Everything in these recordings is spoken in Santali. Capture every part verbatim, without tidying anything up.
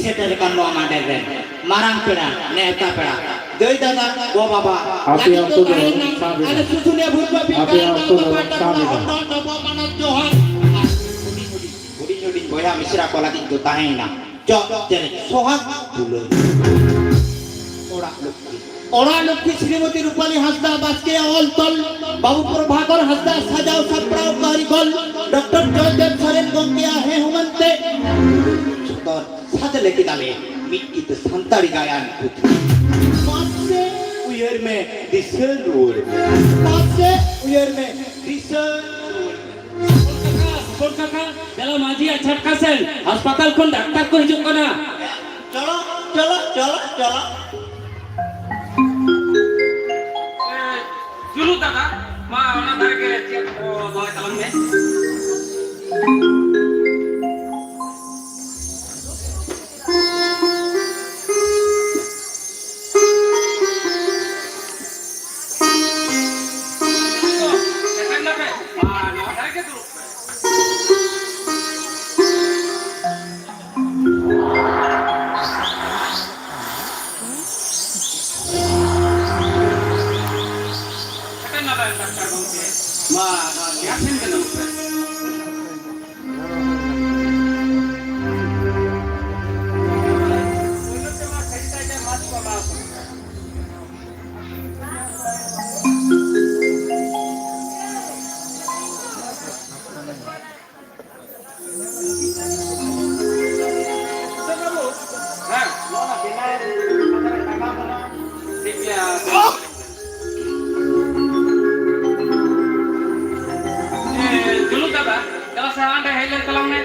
ᱥᱮᱴᱮᱨ ᱟᱠᱟᱱ ᱱᱚᱣᱟ ᱢᱟᱰᱮᱨ ᱨᱮᱱ ᱢᱟᱨᱟᱝ ᱯᱮᱲᱟ, ᱱᱮᱣᱛᱟ ᱯᱮᱲᱟ, ᱫᱟᱹᱭ ᱫᱟᱫᱟ, ᱜᱚ ᱵᱟᱵᱟ, ᱟᱯᱮᱭᱟᱜ ᱞᱟᱹᱜᱤᱫ ᱫᱚ ᱚᱠᱛᱚ ᱫᱚ ᱛᱟᱦᱮᱸᱭᱮᱱᱟ᱾ ᱥᱟᱵ ᱮᱫᱟ᱾ ᱟᱞᱮ ᱥᱩᱥᱩᱱᱤᱭᱟᱹ ᱵᱷᱩᱨᱠᱟᱹ ᱟᱯᱮᱭᱟᱜ ᱚᱠᱛᱚ ᱫᱚ ᱯᱟᱦᱴᱟ ᱥᱟᱵ ᱠᱷᱚᱱ ᱮᱫᱟ᱾ ᱦᱚᱴᱚᱜ ᱰᱚᱵᱚᱜ ᱢᱟᱱᱚᱛ ᱡᱚᱦᱟᱨ᱾ ᱟᱨ ᱦᱩᱰᱤᱧ ᱦᱩᱰᱤᱧ, ᱦᱩᱰᱤᱧ ᱦᱩᱰᱤᱧ ᱵᱚᱭᱦᱟ ᱢᱤᱥᱨᱟ ᱠᱚ ᱞᱟᱹᱜᱤᱫ ᱫᱚ ᱛᱟᱦᱮᱸᱭᱮᱱᱟ ᱪᱚᱜ ᱪᱮᱨᱮᱡ ᱥᱚᱦᱟᱜ ᱫᱩᱞᱟᱹᱲ᱾ ᱚᱲᱟᱜ ᱞᱚᱠᱠᱷᱤ, ᱚᱲᱟᱜ ᱞᱚᱠᱠᱷᱤ ᱥᱨᱤᱢᱚᱛᱤ ᱨᱩᱯᱟᱞᱤ ᱦᱟᱸᱥᱫᱟ ᱵᱟᱥᱠᱮᱭᱟᱜ ᱚᱞ ᱛᱚᱞ, ᱵᱟᱹᱵᱩ ᱯᱨᱚᱵᱷᱟᱠᱚᱨ ᱦᱟᱸᱥᱫᱟ ᱥᱟᱡᱟᱣ ᱥᱟᱯᱲᱟᱣ ᱠᱟᱹᱨᱤᱜᱚᱞ, ᱰᱚᱠᱴᱚᱨ ᱡᱚᱭᱫᱮᱵ ᱥᱚᱨᱮᱱ ᱜᱚᱢᱠᱮᱭᱟᱜ ᱦᱮᱸ ᱦᱩᱢᱟᱹᱱ ᱛᱮ ᱥᱚᱫᱚᱨ ᱥᱟᱡᱽ ᱞᱮ ᱠᱮᱫᱟᱞᱮ ᱢᱤᱫ ᱠᱤᱛᱟᱹ ᱥᱟᱱᱛᱟᱲᱤ ᱜᱟᱭᱟᱱ ᱯᱩᱛᱷᱤ᱾ ᱢᱟᱥᱮ ᱩᱭᱦᱟᱹᱨ ᱢᱮ, ᱫᱤᱥᱟᱹ ᱨᱩᱣᱟᱹᱲ ᱢᱮ᱾ ᱢᱟᱥᱮ ᱩᱭᱦᱟᱹᱨ ᱢᱮ, ᱫᱤᱥᱟᱹ ᱨᱩᱣᱟᱹᱲ ᱢᱮ᱾ ᱥᱚᱯᱚᱱ ᱠᱟᱠᱟ, ᱥᱚᱯᱚᱱ ᱠᱟᱠᱟ, ᱫᱮᱞᱟ ᱢᱟᱹᱡᱷᱤᱭᱟᱜ ᱪᱷᱟᱴᱠᱟ ᱥᱮᱱ, ᱦᱟᱥᱯᱟᱛᱟᱞ ᱠᱷᱚᱱ ᱰᱟᱠᱛᱟᱨ ᱠᱚ ᱦᱤᱡᱩᱜ ᱠᱟᱱᱟ᱾ ᱪᱚᱞᱚ, ᱪᱚᱞᱚ, ᱪᱚᱞᱚ, ᱪᱚᱞᱚ᱾ ᱮ, ᱡᱩᱞᱩ ᱫᱟᱫᱟ, ᱢᱟ ᱚᱱᱟ ᱫᱷᱟᱨᱮ ᱜᱮ ᱪᱮᱫ ᱠᱚ ᱫᱚᱦᱚᱭ ᱛᱟᱞᱟᱝ ᱢᱮ᱾ ᱥᱮᱴᱮᱨ ᱱᱟᱯᱮ? ᱢᱟ ᱱᱚᱣᱟ ᱫᱷᱟᱨᱮ ᱜᱮ ᱫᱩᱲᱩᱵ ᱯᱮ᱾ ᱥᱮᱴᱮᱨ ᱱᱟᱯᱮ ᱰᱟᱠᱛᱟᱨ ᱜᱚᱢᱠᱮ? ᱢᱟ ᱱᱚᱣᱟ ᱪᱮᱭᱟᱨ ᱴᱷᱮᱱ ᱜᱮ ᱫᱩᱲᱩᱵ ᱯᱮ᱾ ᱦᱮᱸ, ᱱᱚᱣᱟ ᱵᱮᱱᱟᱨ ᱴᱷᱤᱠ ᱜᱮᱭᱟ᱾ ᱮ, ᱡᱩᱞᱩ ᱫᱟᱫᱟ, ᱫᱮᱞᱟ ᱥᱮ ᱦᱟᱸᱰᱮ ᱦᱮᱡ ᱞᱮᱱ ᱛᱟᱞᱟᱝ ᱢᱮ᱾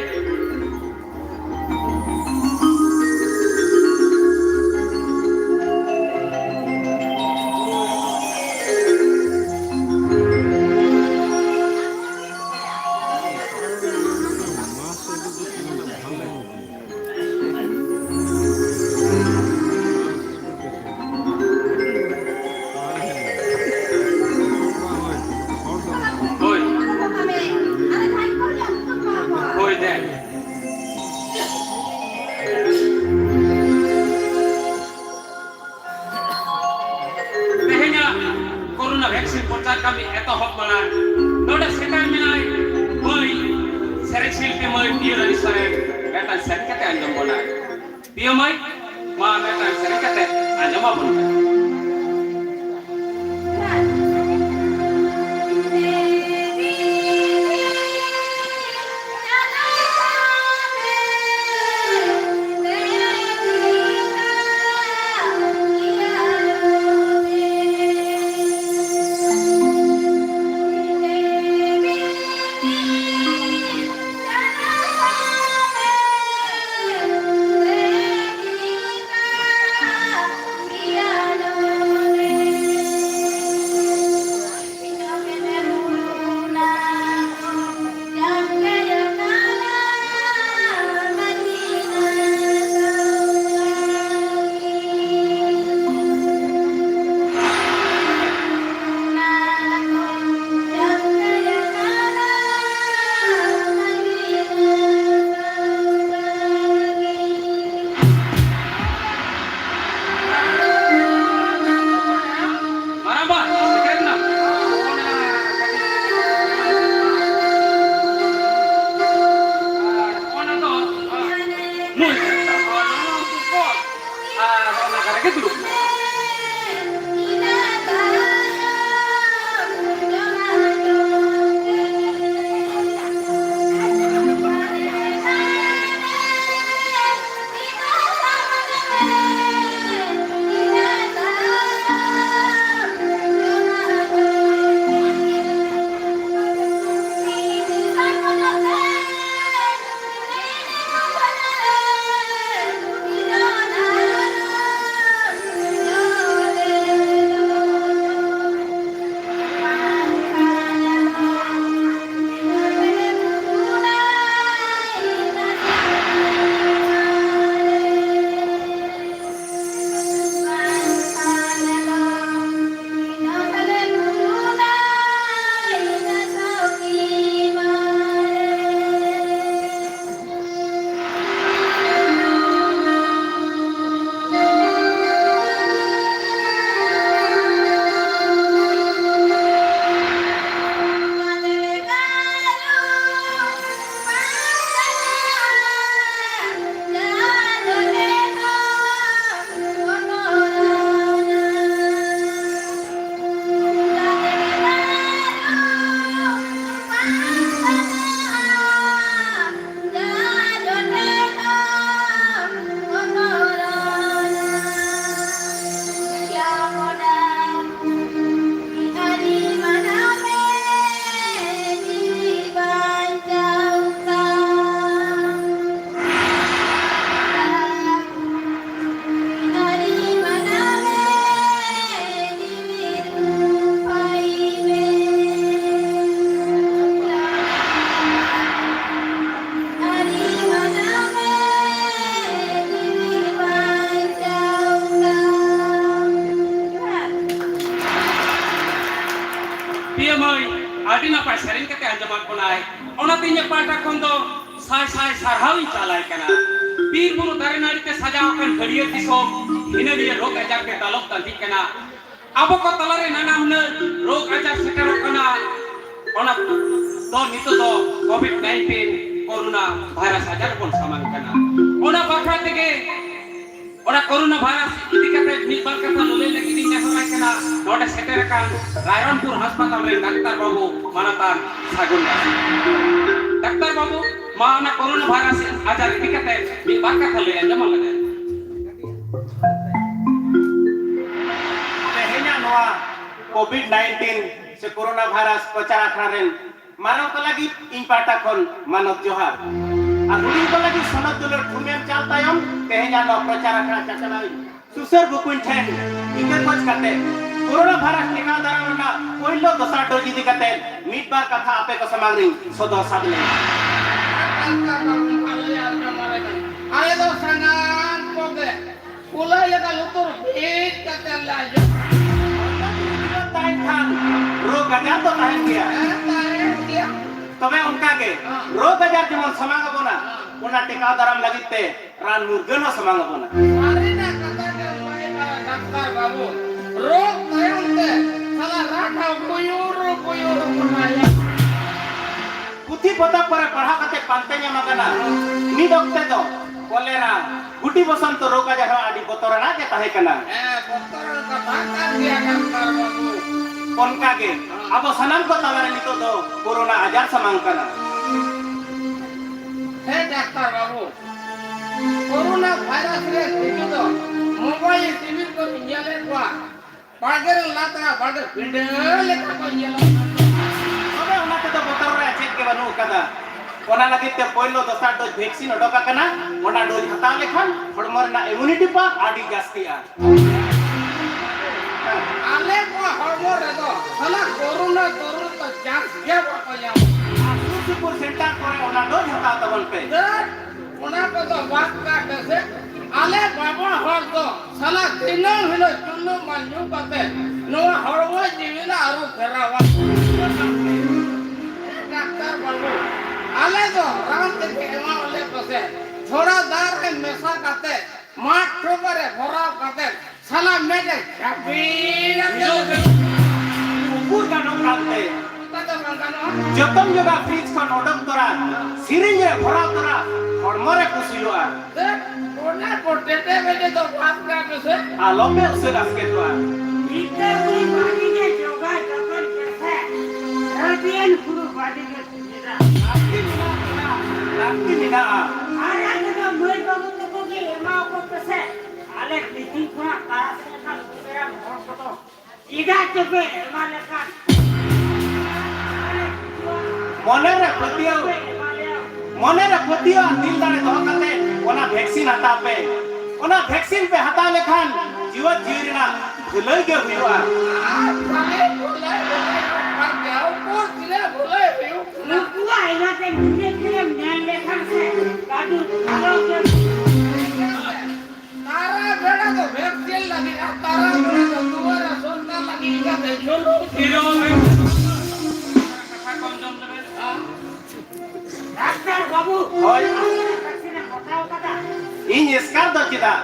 ᱦᱳᱭ᱾ ᱦᱳᱭ, ᱫᱮ᱾ ᱥᱮᱨᱮᱧ ᱠᱟᱛᱮ ᱟᱸᱡᱚᱢ ᱵᱚᱱᱟ᱾ ᱯᱤᱭᱳ ᱢᱟᱹᱭ, ᱢᱟ ᱢᱤᱫᱴᱟᱝ ᱥᱮᱨᱮᱧ ᱠᱟᱛᱮ ᱟᱸᱡᱚᱢ ᱟᱵᱚᱱ ᱢᱮ᱾ ᱢᱟᱨᱟᱝᱵᱟ, ᱥᱮᱴᱮᱨ ᱮᱱᱟ᱾ ᱟᱨ ᱚᱱᱟ ᱫᱚ, ᱟᱨ ᱚᱱᱟ ᱠᱚᱨᱮ ᱜᱮ ᱫᱩᱲᱩᱵ ᱢᱮ᱾ ᱟᱹᱰᱤ ᱱᱟᱯᱟᱭ ᱥᱮᱨᱮᱧ ᱠᱟᱛᱮ ᱟᱸᱡᱚᱢᱟᱫ ᱵᱚᱱᱟᱭ᱾ ᱚᱱᱟᱛᱮ ᱤᱧᱟᱹᱜ ᱯᱟᱦᱴᱟ ᱠᱷᱚᱱ ᱫᱚ ᱥᱟᱭ ᱥᱟᱭ ᱥᱟᱨᱦᱟᱣ ᱤᱧ ᱪᱟᱞᱟᱭ ᱠᱟᱱᱟ᱾ ᱵᱤᱨ ᱵᱩᱨᱩ ᱫᱟᱨᱮ ᱱᱟᱹᱲᱤ ᱛᱮ ᱥᱟᱡᱟᱣ ᱟᱠᱟᱱ ᱦᱟᱹᱨᱭᱟᱹᱲ ᱫᱤᱥᱚᱢ, ᱦᱤᱱᱟᱹ ᱱᱤᱭᱟᱹ ᱨᱳᱜᱽ ᱟᱡᱟᱨ ᱛᱮ ᱫᱟᱞᱚᱵ ᱛᱟᱸᱫᱤᱜ ᱠᱟᱱᱟ᱾ ᱟᱵᱚ ᱠᱚ ᱛᱟᱞᱟᱨᱮ ᱱᱟᱱᱟ ᱦᱩᱱᱟᱹᱨ ᱨᱳᱜᱽ ᱟᱡᱟᱨ ᱥᱮᱴᱮᱨᱚᱜ ᱠᱟᱱᱟ᱾ ᱚᱱᱟ ᱫᱚ ᱱᱤᱛᱚᱜ ᱫᱚ ᱠᱳᱵᱷᱤᱰ ᱱᱟᱭᱤᱱᱴᱤᱱ ᱠᱳᱨᱳᱱᱟ ᱵᱷᱟᱭᱨᱟᱥ ᱟᱡᱟᱨ ᱵᱚᱱ ᱥᱟᱢᱟᱝ ᱠᱟᱱᱟ᱾ ᱚᱱᱟ ᱵᱟᱠᱷᱨᱟ ᱛᱮᱜᱮ ᱚᱱᱟ ᱠᱳᱨᱳᱱᱟ ᱵᱷᱟᱭᱨᱟᱥ ᱤᱫᱤ ᱠᱟᱛᱮ ᱢᱤᱫ ᱵᱟᱨ ᱠᱟᱛᱷᱟ ᱞᱟᱹᱞᱟᱹᱭ ᱞᱟᱹᱜᱤᱫ ᱤᱧ ᱱᱮᱦᱚᱨᱟᱭ ᱠᱟᱱᱟ ᱱᱚᱰᱮ ᱥᱮᱴᱮᱨ ᱟᱠᱟᱱ ᱨᱟᱭᱨᱚᱝᱯᱩᱨ ᱦᱟᱥᱯᱟᱛᱟᱞ ᱨᱮᱱ ᱰᱟᱠᱛᱟᱨ ᱵᱟᱹᱵᱩ ᱢᱟᱱᱚᱛᱟᱱ ᱥᱟᱹᱜᱩᱱ ᱵᱟᱥᱠᱮ᱾ ᱰᱟᱠᱛᱟᱨ ᱵᱟᱹᱵᱩ, ᱢᱟ ᱚᱱᱟ ᱠᱳᱨᱳᱱᱟ ᱵᱷᱟᱭᱨᱟᱥ ᱟᱡᱟᱨ ᱤᱫᱤ ᱠᱟᱛᱮ ᱢᱤᱫ ᱵᱟᱨ ᱠᱟᱛᱷᱟ ᱞᱟᱹᱭ ᱟᱸᱡᱚᱢ ᱟᱞᱮ ᱢᱮ᱾ ᱛᱮᱦᱮᱧᱟᱜ ᱱᱚᱣᱟ ᱠᱳᱵᱷᱤᱰ ᱱᱟᱭᱤᱱᱴᱤᱱ ᱥᱮ ᱠᱳᱨᱳᱱᱟ ᱵᱷᱟᱭᱨᱟᱥ ᱯᱨᱚᱪᱟᱨ ᱟᱠᱷᱲᱟ ᱨᱮᱱ ᱢᱟᱨᱟᱝ ᱠᱚ ᱞᱟᱹᱜᱤᱫ ᱤᱧ ᱯᱟᱦᱴᱟ ᱠᱷᱚᱱ ᱢᱟᱱᱚᱛ ᱡᱚᱦᱟᱨ᱾ ᱟᱨ ᱦᱩᱰᱤᱧ ᱠᱚ ᱞᱟᱹᱜᱤᱫ ᱥᱚᱱᱚᱛ ᱫᱩᱞᱟᱹᱲ ᱛᱷᱩᱢᱮᱢ ᱪᱟᱞ ᱛᱟᱭᱚᱢ ᱛᱮᱦᱮᱧᱟᱜ ᱱᱚᱣᱟ ᱯᱨᱚᱪᱟᱨ ᱟᱠᱷᱲᱟ ᱪᱟᱪᱟᱞᱟᱣᱤᱡ ᱥᱩᱥᱟᱹᱨ ᱵᱚᱠᱚᱧ ᱴᱷᱮᱱ ᱤᱠᱟᱹ ᱠᱷᱚᱡ ᱠᱟᱛᱮ ᱠᱳᱨᱳᱱᱟ ᱵᱷᱟᱭᱨᱟᱥ ᱴᱤᱠᱟ ᱫᱟᱨᱟᱢ ᱨᱮᱱᱟᱜ ᱯᱳᱭᱞᱳ ᱫᱚᱥᱟᱨ ᱰᱳᱡᱽ ᱤᱫᱤ ᱠᱟᱛᱮ ᱢᱤᱫ ᱵᱟᱨ ᱠᱟᱛᱷᱟ ᱟᱯᱮ ᱠᱚ ᱥᱟᱢᱟᱝ ᱨᱤᱧ ᱥᱚᱫᱚᱨ ᱥᱟᱰᱮ ᱞᱮᱜᱮ᱾ ᱟᱞᱮ ᱫᱚ ᱥᱟᱱᱟᱢ ᱠᱚᱜᱮ ᱠᱩᱞᱟᱹᱭ ᱞᱮᱠᱟ ᱞᱩᱛᱩᱨ ᱵᱷᱤᱛ ᱠᱟᱛᱮ ᱞᱮ ᱟᱸᱡᱚᱢᱟ᱾ ᱛᱟᱦᱮᱱ ᱠᱷᱟᱱ ᱨᱳᱜᱽ ᱟᱡᱟᱨ ᱫᱚ ᱛᱟᱦᱮᱱ ᱜᱮᱭᱟ᱾ ᱦᱮᱸ, ᱛᱟᱦᱮᱱ ᱜᱮᱭᱟ᱾ ᱛᱚᱵᱮ ᱚᱱᱠᱟ ᱜᱮ ᱦᱮᱸ᱾ ᱨᱳᱜᱽ ᱟᱡᱟᱨ ᱡᱮᱢᱚᱱ ᱥᱟᱢᱟᱝ ᱟᱵᱚᱱᱟ, ᱦᱮᱸ᱾ ᱚᱱᱟ ᱴᱮᱠᱟᱣ ᱫᱟᱨᱟᱢ ᱞᱟᱹᱜᱤᱫ ᱛᱮ ᱨᱟᱱ ᱢᱩᱨᱜᱟᱹᱱ ᱦᱚᱸ ᱥᱟᱢᱟᱝ ᱟᱵᱚᱱᱟ᱾ ᱥᱟᱹᱨᱤᱱᱟᱜ ᱠᱟᱛᱷᱟ ᱜᱮ ᱞᱟᱹᱭ ᱠᱟᱫᱟ ᱰᱟᱠᱛᱟᱨ ᱵᱟᱹᱵᱩ, ᱨᱳᱜᱽ ᱛᱟᱭᱚᱢ ᱛᱮ ᱥᱟᱞᱟ ᱨᱟᱱ ᱦᱚᱸ ᱵᱩᱭᱩᱨ ᱵᱩᱭᱩᱨ ᱵᱚᱱᱟᱭᱟ᱾ ᱯᱩᱛᱷᱤ ᱯᱚᱛᱚᱵ ᱠᱚᱨᱮ ᱯᱟᱲᱦᱟᱣ ᱠᱟᱛᱮ ᱯᱟᱱᱛᱮ ᱧᱟᱢ ᱟᱠᱟᱱᱟ, ᱢᱤᱫ ᱚᱠᱛᱮ ᱫᱚ ᱠᱚᱞᱮᱨᱟ, ᱜᱩᱴᱤ ᱵᱚᱥᱚᱱᱛᱚ ᱨᱳᱜᱽ ᱟᱡᱟᱨ ᱦᱚᱸ ᱟᱹᱰᱤ ᱵᱚᱛᱚᱨᱟᱱᱟᱜ ᱜᱮ ᱛᱟᱦᱮᱸ ᱠᱟᱱᱟ᱾ ᱦᱮᱸ, ᱵᱚᱛᱚᱨᱟᱱ ᱠᱟᱛᱷᱟ ᱠᱟᱱ ᱜᱮᱭᱟ ᱰᱟᱠᱛᱟᱨ ᱵᱟᱹᱵᱩ᱾ ᱚᱱᱠᱟ ᱜᱮ ᱟᱵᱚ ᱥᱟᱱᱟᱢ ᱠᱚ ᱛᱟᱞᱟᱨᱮ ᱱᱤᱛᱚᱜ ᱫᱚ ᱠᱳᱨᱳᱱᱟ ᱟᱡᱟᱨ ᱥᱟᱢᱟᱝ ᱠᱟᱱᱟ᱾ ᱦᱮᱸ ᱰᱟᱠᱛᱟᱨ ᱵᱟᱹᱵᱩ, ᱠᱳᱨᱳᱱᱟ ᱵᱷᱟᱭᱨᱟᱥ ᱨᱮ ᱛᱤᱡᱩ ᱫᱚ ᱢᱳᱵᱟᱭᱤᱞ, ᱴᱤᱵᱷᱤ ᱠᱚᱨᱮ ᱧᱮᱞᱮᱫ ᱠᱚᱣᱟ, ᱵᱟᱲᱜᱮ ᱨᱮ ᱞᱟᱛᱟᱨᱟ ᱵᱟᱲᱜᱮ ᱯᱤᱸᱰᱟᱹ ᱞᱮᱠᱟ ᱠᱚ ᱧᱮᱞᱚᱜ ᱠᱟᱱᱟ᱾ ᱛᱚᱵᱮ ᱚᱱᱟ ᱛᱮᱫᱚ ᱵᱚᱛᱚᱨ ᱨᱮᱭᱟᱜ ᱪᱮᱫ ᱜᱮ ᱵᱟᱹᱱᱩᱜ ᱟᱠᱟᱫᱟ᱾ ᱚᱱᱟ ᱞᱟᱹᱜᱤᱫ ᱛᱮ ᱯᱳᱭᱞᱳ ᱫᱚᱥᱟᱨ ᱰᱳᱡᱽ ᱵᱷᱮᱠᱥᱤᱱ ᱚᱰᱚᱠ ᱟᱠᱟᱱᱟ, ᱚᱱᱟ ᱰᱳᱡᱽ ᱦᱟᱛᱟᱣ ᱞᱮᱠᱷᱟᱱ ᱦᱚᱲᱢᱚ ᱨᱮᱱᱟᱜ ᱤᱢᱩᱱᱤᱴᱤ ᱯᱟᱣᱟᱨ ᱟᱹᱰᱤ ᱡᱟᱹᱥᱛᱤᱜᱼᱟ᱾ ᱟᱞᱮ ᱠᱚᱣᱟᱜ ᱦᱚᱲᱢᱚ ᱨᱮᱫᱚ ᱥᱟᱞᱟ ᱠᱳᱨᱳᱱᱟ ᱠᱳᱨᱳᱱᱟ ᱫᱚ ᱪᱟᱱᱥ ᱜᱮ ᱵᱟᱠᱚ ᱧᱟᱢᱟ᱾ ᱟᱨ ᱥᱩᱨ ᱥᱩᱯᱩᱨ ᱥᱮᱱᱴᱟᱨ ᱠᱚᱨᱮ ᱚᱱᱟ ᱰᱳᱡᱽ ᱦᱟᱛᱟᱣ ᱛᱟᱵᱚᱱ ᱯᱮ᱾ ᱫᱟᱹᱲ, ᱚᱱᱟ ᱠᱚᱫᱚ ᱵᱟᱫ ᱠᱟᱜ ᱯᱮᱥᱮ᱾ ᱟᱞᱮ ᱵᱟᱵᱟ ᱦᱚᱲ ᱫᱚ ᱥᱟᱞᱟ ᱫᱤᱱᱟᱹᱢ ᱦᱤᱞᱳᱜ ᱪᱩᱱᱱᱩ ᱢᱟ ᱧᱩ ᱠᱟᱛᱮ ᱱᱚᱣᱟ ᱦᱚᱲᱢᱚ ᱡᱤᱣᱤ ᱞᱮ ᱟᱹᱨᱩ ᱯᱷᱮᱨᱟᱣᱟ᱾ ᱟᱞᱮ ᱫᱚ ᱨᱟᱱ ᱛᱮᱯᱮ ᱮᱢᱟᱣᱟᱞᱮ ᱯᱮᱥᱮ, ᱛᱷᱚᱲᱟ ᱫᱟᱜ ᱨᱮ ᱢᱮᱥᱟ ᱠᱟᱛᱮ ᱢᱟᱫ ᱴᱷᱚᱸᱜᱟ ᱨᱮ ᱵᱷᱚᱨᱟᱣ ᱠᱟᱛᱮ ᱥᱟᱞᱟ ᱢᱮᱫ ᱮ ᱡᱟᱹᱯᱤᱫ ᱟᱞᱮ᱾ ᱩᱠᱩᱨ ᱜᱟᱱᱚᱜ ᱠᱟᱱᱛᱮ᱾ ᱚᱱᱠᱟ ᱫᱚ ᱵᱟᱝ ᱜᱟᱱᱚᱜᱼᱟ᱾ ᱡᱚᱛᱚᱢ ᱡᱚᱜᱟ ᱯᱷᱨᱤᱡᱽ ᱠᱷᱚᱱ ᱚᱰᱚᱠ ᱛᱚᱨᱟ, ᱥᱤᱨᱤᱧ ᱨᱮ ᱵᱷᱚᱨᱟᱣ ᱛᱚᱨᱟ, ᱦᱚᱲᱢᱚ ᱨᱮ ᱠᱩᱥᱤᱞᱚᱜᱼᱟ᱾ ᱫᱮ, ᱚᱱᱟ ᱠᱚ ᱴᱮᱴᱮ ᱵᱮᱴᱮ ᱫᱚ ᱵᱟᱫ ᱠᱟᱜ ᱢᱮᱥᱮ᱾ ᱟᱞᱚᱯᱮ ᱩᱥᱟᱹᱫ ᱟᱥᱠᱮᱛᱚᱜᱼᱟ᱾ ᱱᱤᱛᱚᱜ ᱩᱱᱤ ᱵᱟᱹᱲᱤᱡ ᱮ ᱡᱚᱜᱟ ᱡᱚᱛᱚᱱ ᱯᱮᱥᱮ᱾ ᱟᱹᱰᱤᱭᱟᱱ ᱦᱩᱲᱩ ᱵᱟᱹᱲᱤᱡ ᱮ ᱥᱤᱵᱤᱞᱟ᱾ ᱞᱟᱹᱠᱛᱤ ᱢᱮᱱᱟᱜᱼᱟ, ᱞᱟᱹᱠᱛᱤ ᱢᱮᱱᱟᱜᱼᱟ᱾ ᱟᱨ ᱟᱞᱮ ᱫᱚ ᱢᱟᱹᱭ ᱵᱟᱹᱵᱩ ᱛᱟᱠᱚ ᱜᱮ ᱮᱢᱟ ᱠᱚ ᱯᱮᱥᱮ᱾ ᱟᱞᱮ ᱢᱤᱴᱤᱝ ᱠᱷᱚᱱᱟᱜ ᱛᱟᱨᱟᱥᱤᱧ ᱞᱮᱠᱷᱟᱱ ᱩᱢᱮᱨᱟᱱ ᱦᱚᱲ ᱠᱚᱫᱚ ᱪᱮᱫᱟᱜ ᱪᱚᱯᱮ ᱮᱢᱟ ᱞᱮᱠᱷᱟᱱ? ᱢᱚᱱᱮ ᱨᱮ ᱯᱟᱹᱛᱭᱟᱹᱣ, ᱢᱚᱱᱮ ᱨᱮ ᱯᱟᱹᱛᱭᱟᱹᱣ ᱟᱨ ᱫᱤᱞ ᱫᱟᱲᱮ ᱫᱚᱦᱚ ᱠᱟᱛᱮ ᱚᱱᱟ ᱵᱷᱮᱠᱥᱤᱱ ᱦᱟᱛᱟᱣ ᱯᱮ᱾ ᱚᱱᱟ ᱵᱷᱮᱠᱥᱤᱱ ᱯᱮ ᱦᱟᱛᱟᱣ ᱞᱮᱠᱷᱟᱱ ᱡᱤᱣᱮᱫ ᱡᱤᱣᱤ ᱨᱮᱱᱟᱜ ᱵᱷᱟᱹᱞᱟᱹᱭ ᱜᱮ ᱦᱩᱭᱩᱜᱼᱟ᱾ ᱟᱨ ᱵᱷᱟᱹᱞᱟᱹᱭ, ᱵᱷᱟᱹᱞᱟᱹᱭ, ᱵᱷᱟᱹᱞᱟᱹᱭ, ᱟᱨ ᱡᱟᱦᱟᱸ ᱩᱯᱚᱨ ᱛᱤᱱᱟᱹᱜ ᱵᱷᱟᱹᱞᱟᱹᱭ ᱦᱩᱭᱩᱜ ᱠᱟᱱᱟ᱾ ᱩᱱᱠᱩᱣᱟᱜ ᱮᱸᱜᱟᱛᱮ ᱱᱤᱡᱮ ᱛᱮᱢ ᱧᱮᱞ ᱞᱮᱠᱷᱟᱱ ᱥᱮ ᱫᱟᱫᱩ ᱟᱞᱚ ᱜᱮ ᱛᱟᱨᱟ ᱵᱮᱲᱟ ᱫᱚ ᱵᱷᱮᱠᱥᱤᱱ ᱞᱟᱹᱜᱤᱫ ᱟᱨ ᱛᱟᱨᱟ ᱵᱮᱲᱟ ᱫᱚ ᱫᱩᱣᱟᱹᱨ ᱨᱮ ᱥᱚᱨᱠᱟᱨ ᱞᱟᱹᱜᱤᱫ ᱤᱧ ᱠᱟᱛᱮ ᱡᱚᱞᱚ ᱠᱟᱛᱷᱟ ᱠᱚᱢ ᱡᱚᱢ ᱞᱮᱵᱮᱱ᱾ ᱰᱟᱠᱛᱟᱨ ᱵᱟᱹᱵᱩ, ᱦᱳᱭ᱾ ᱵᱷᱮᱠᱥᱤᱱ ᱮᱢ ᱦᱟᱛᱟᱣ ᱠᱟᱫᱟ? ᱤᱧ ᱮᱥᱠᱟᱨ ᱫᱚ ᱪᱮᱫᱟᱜ?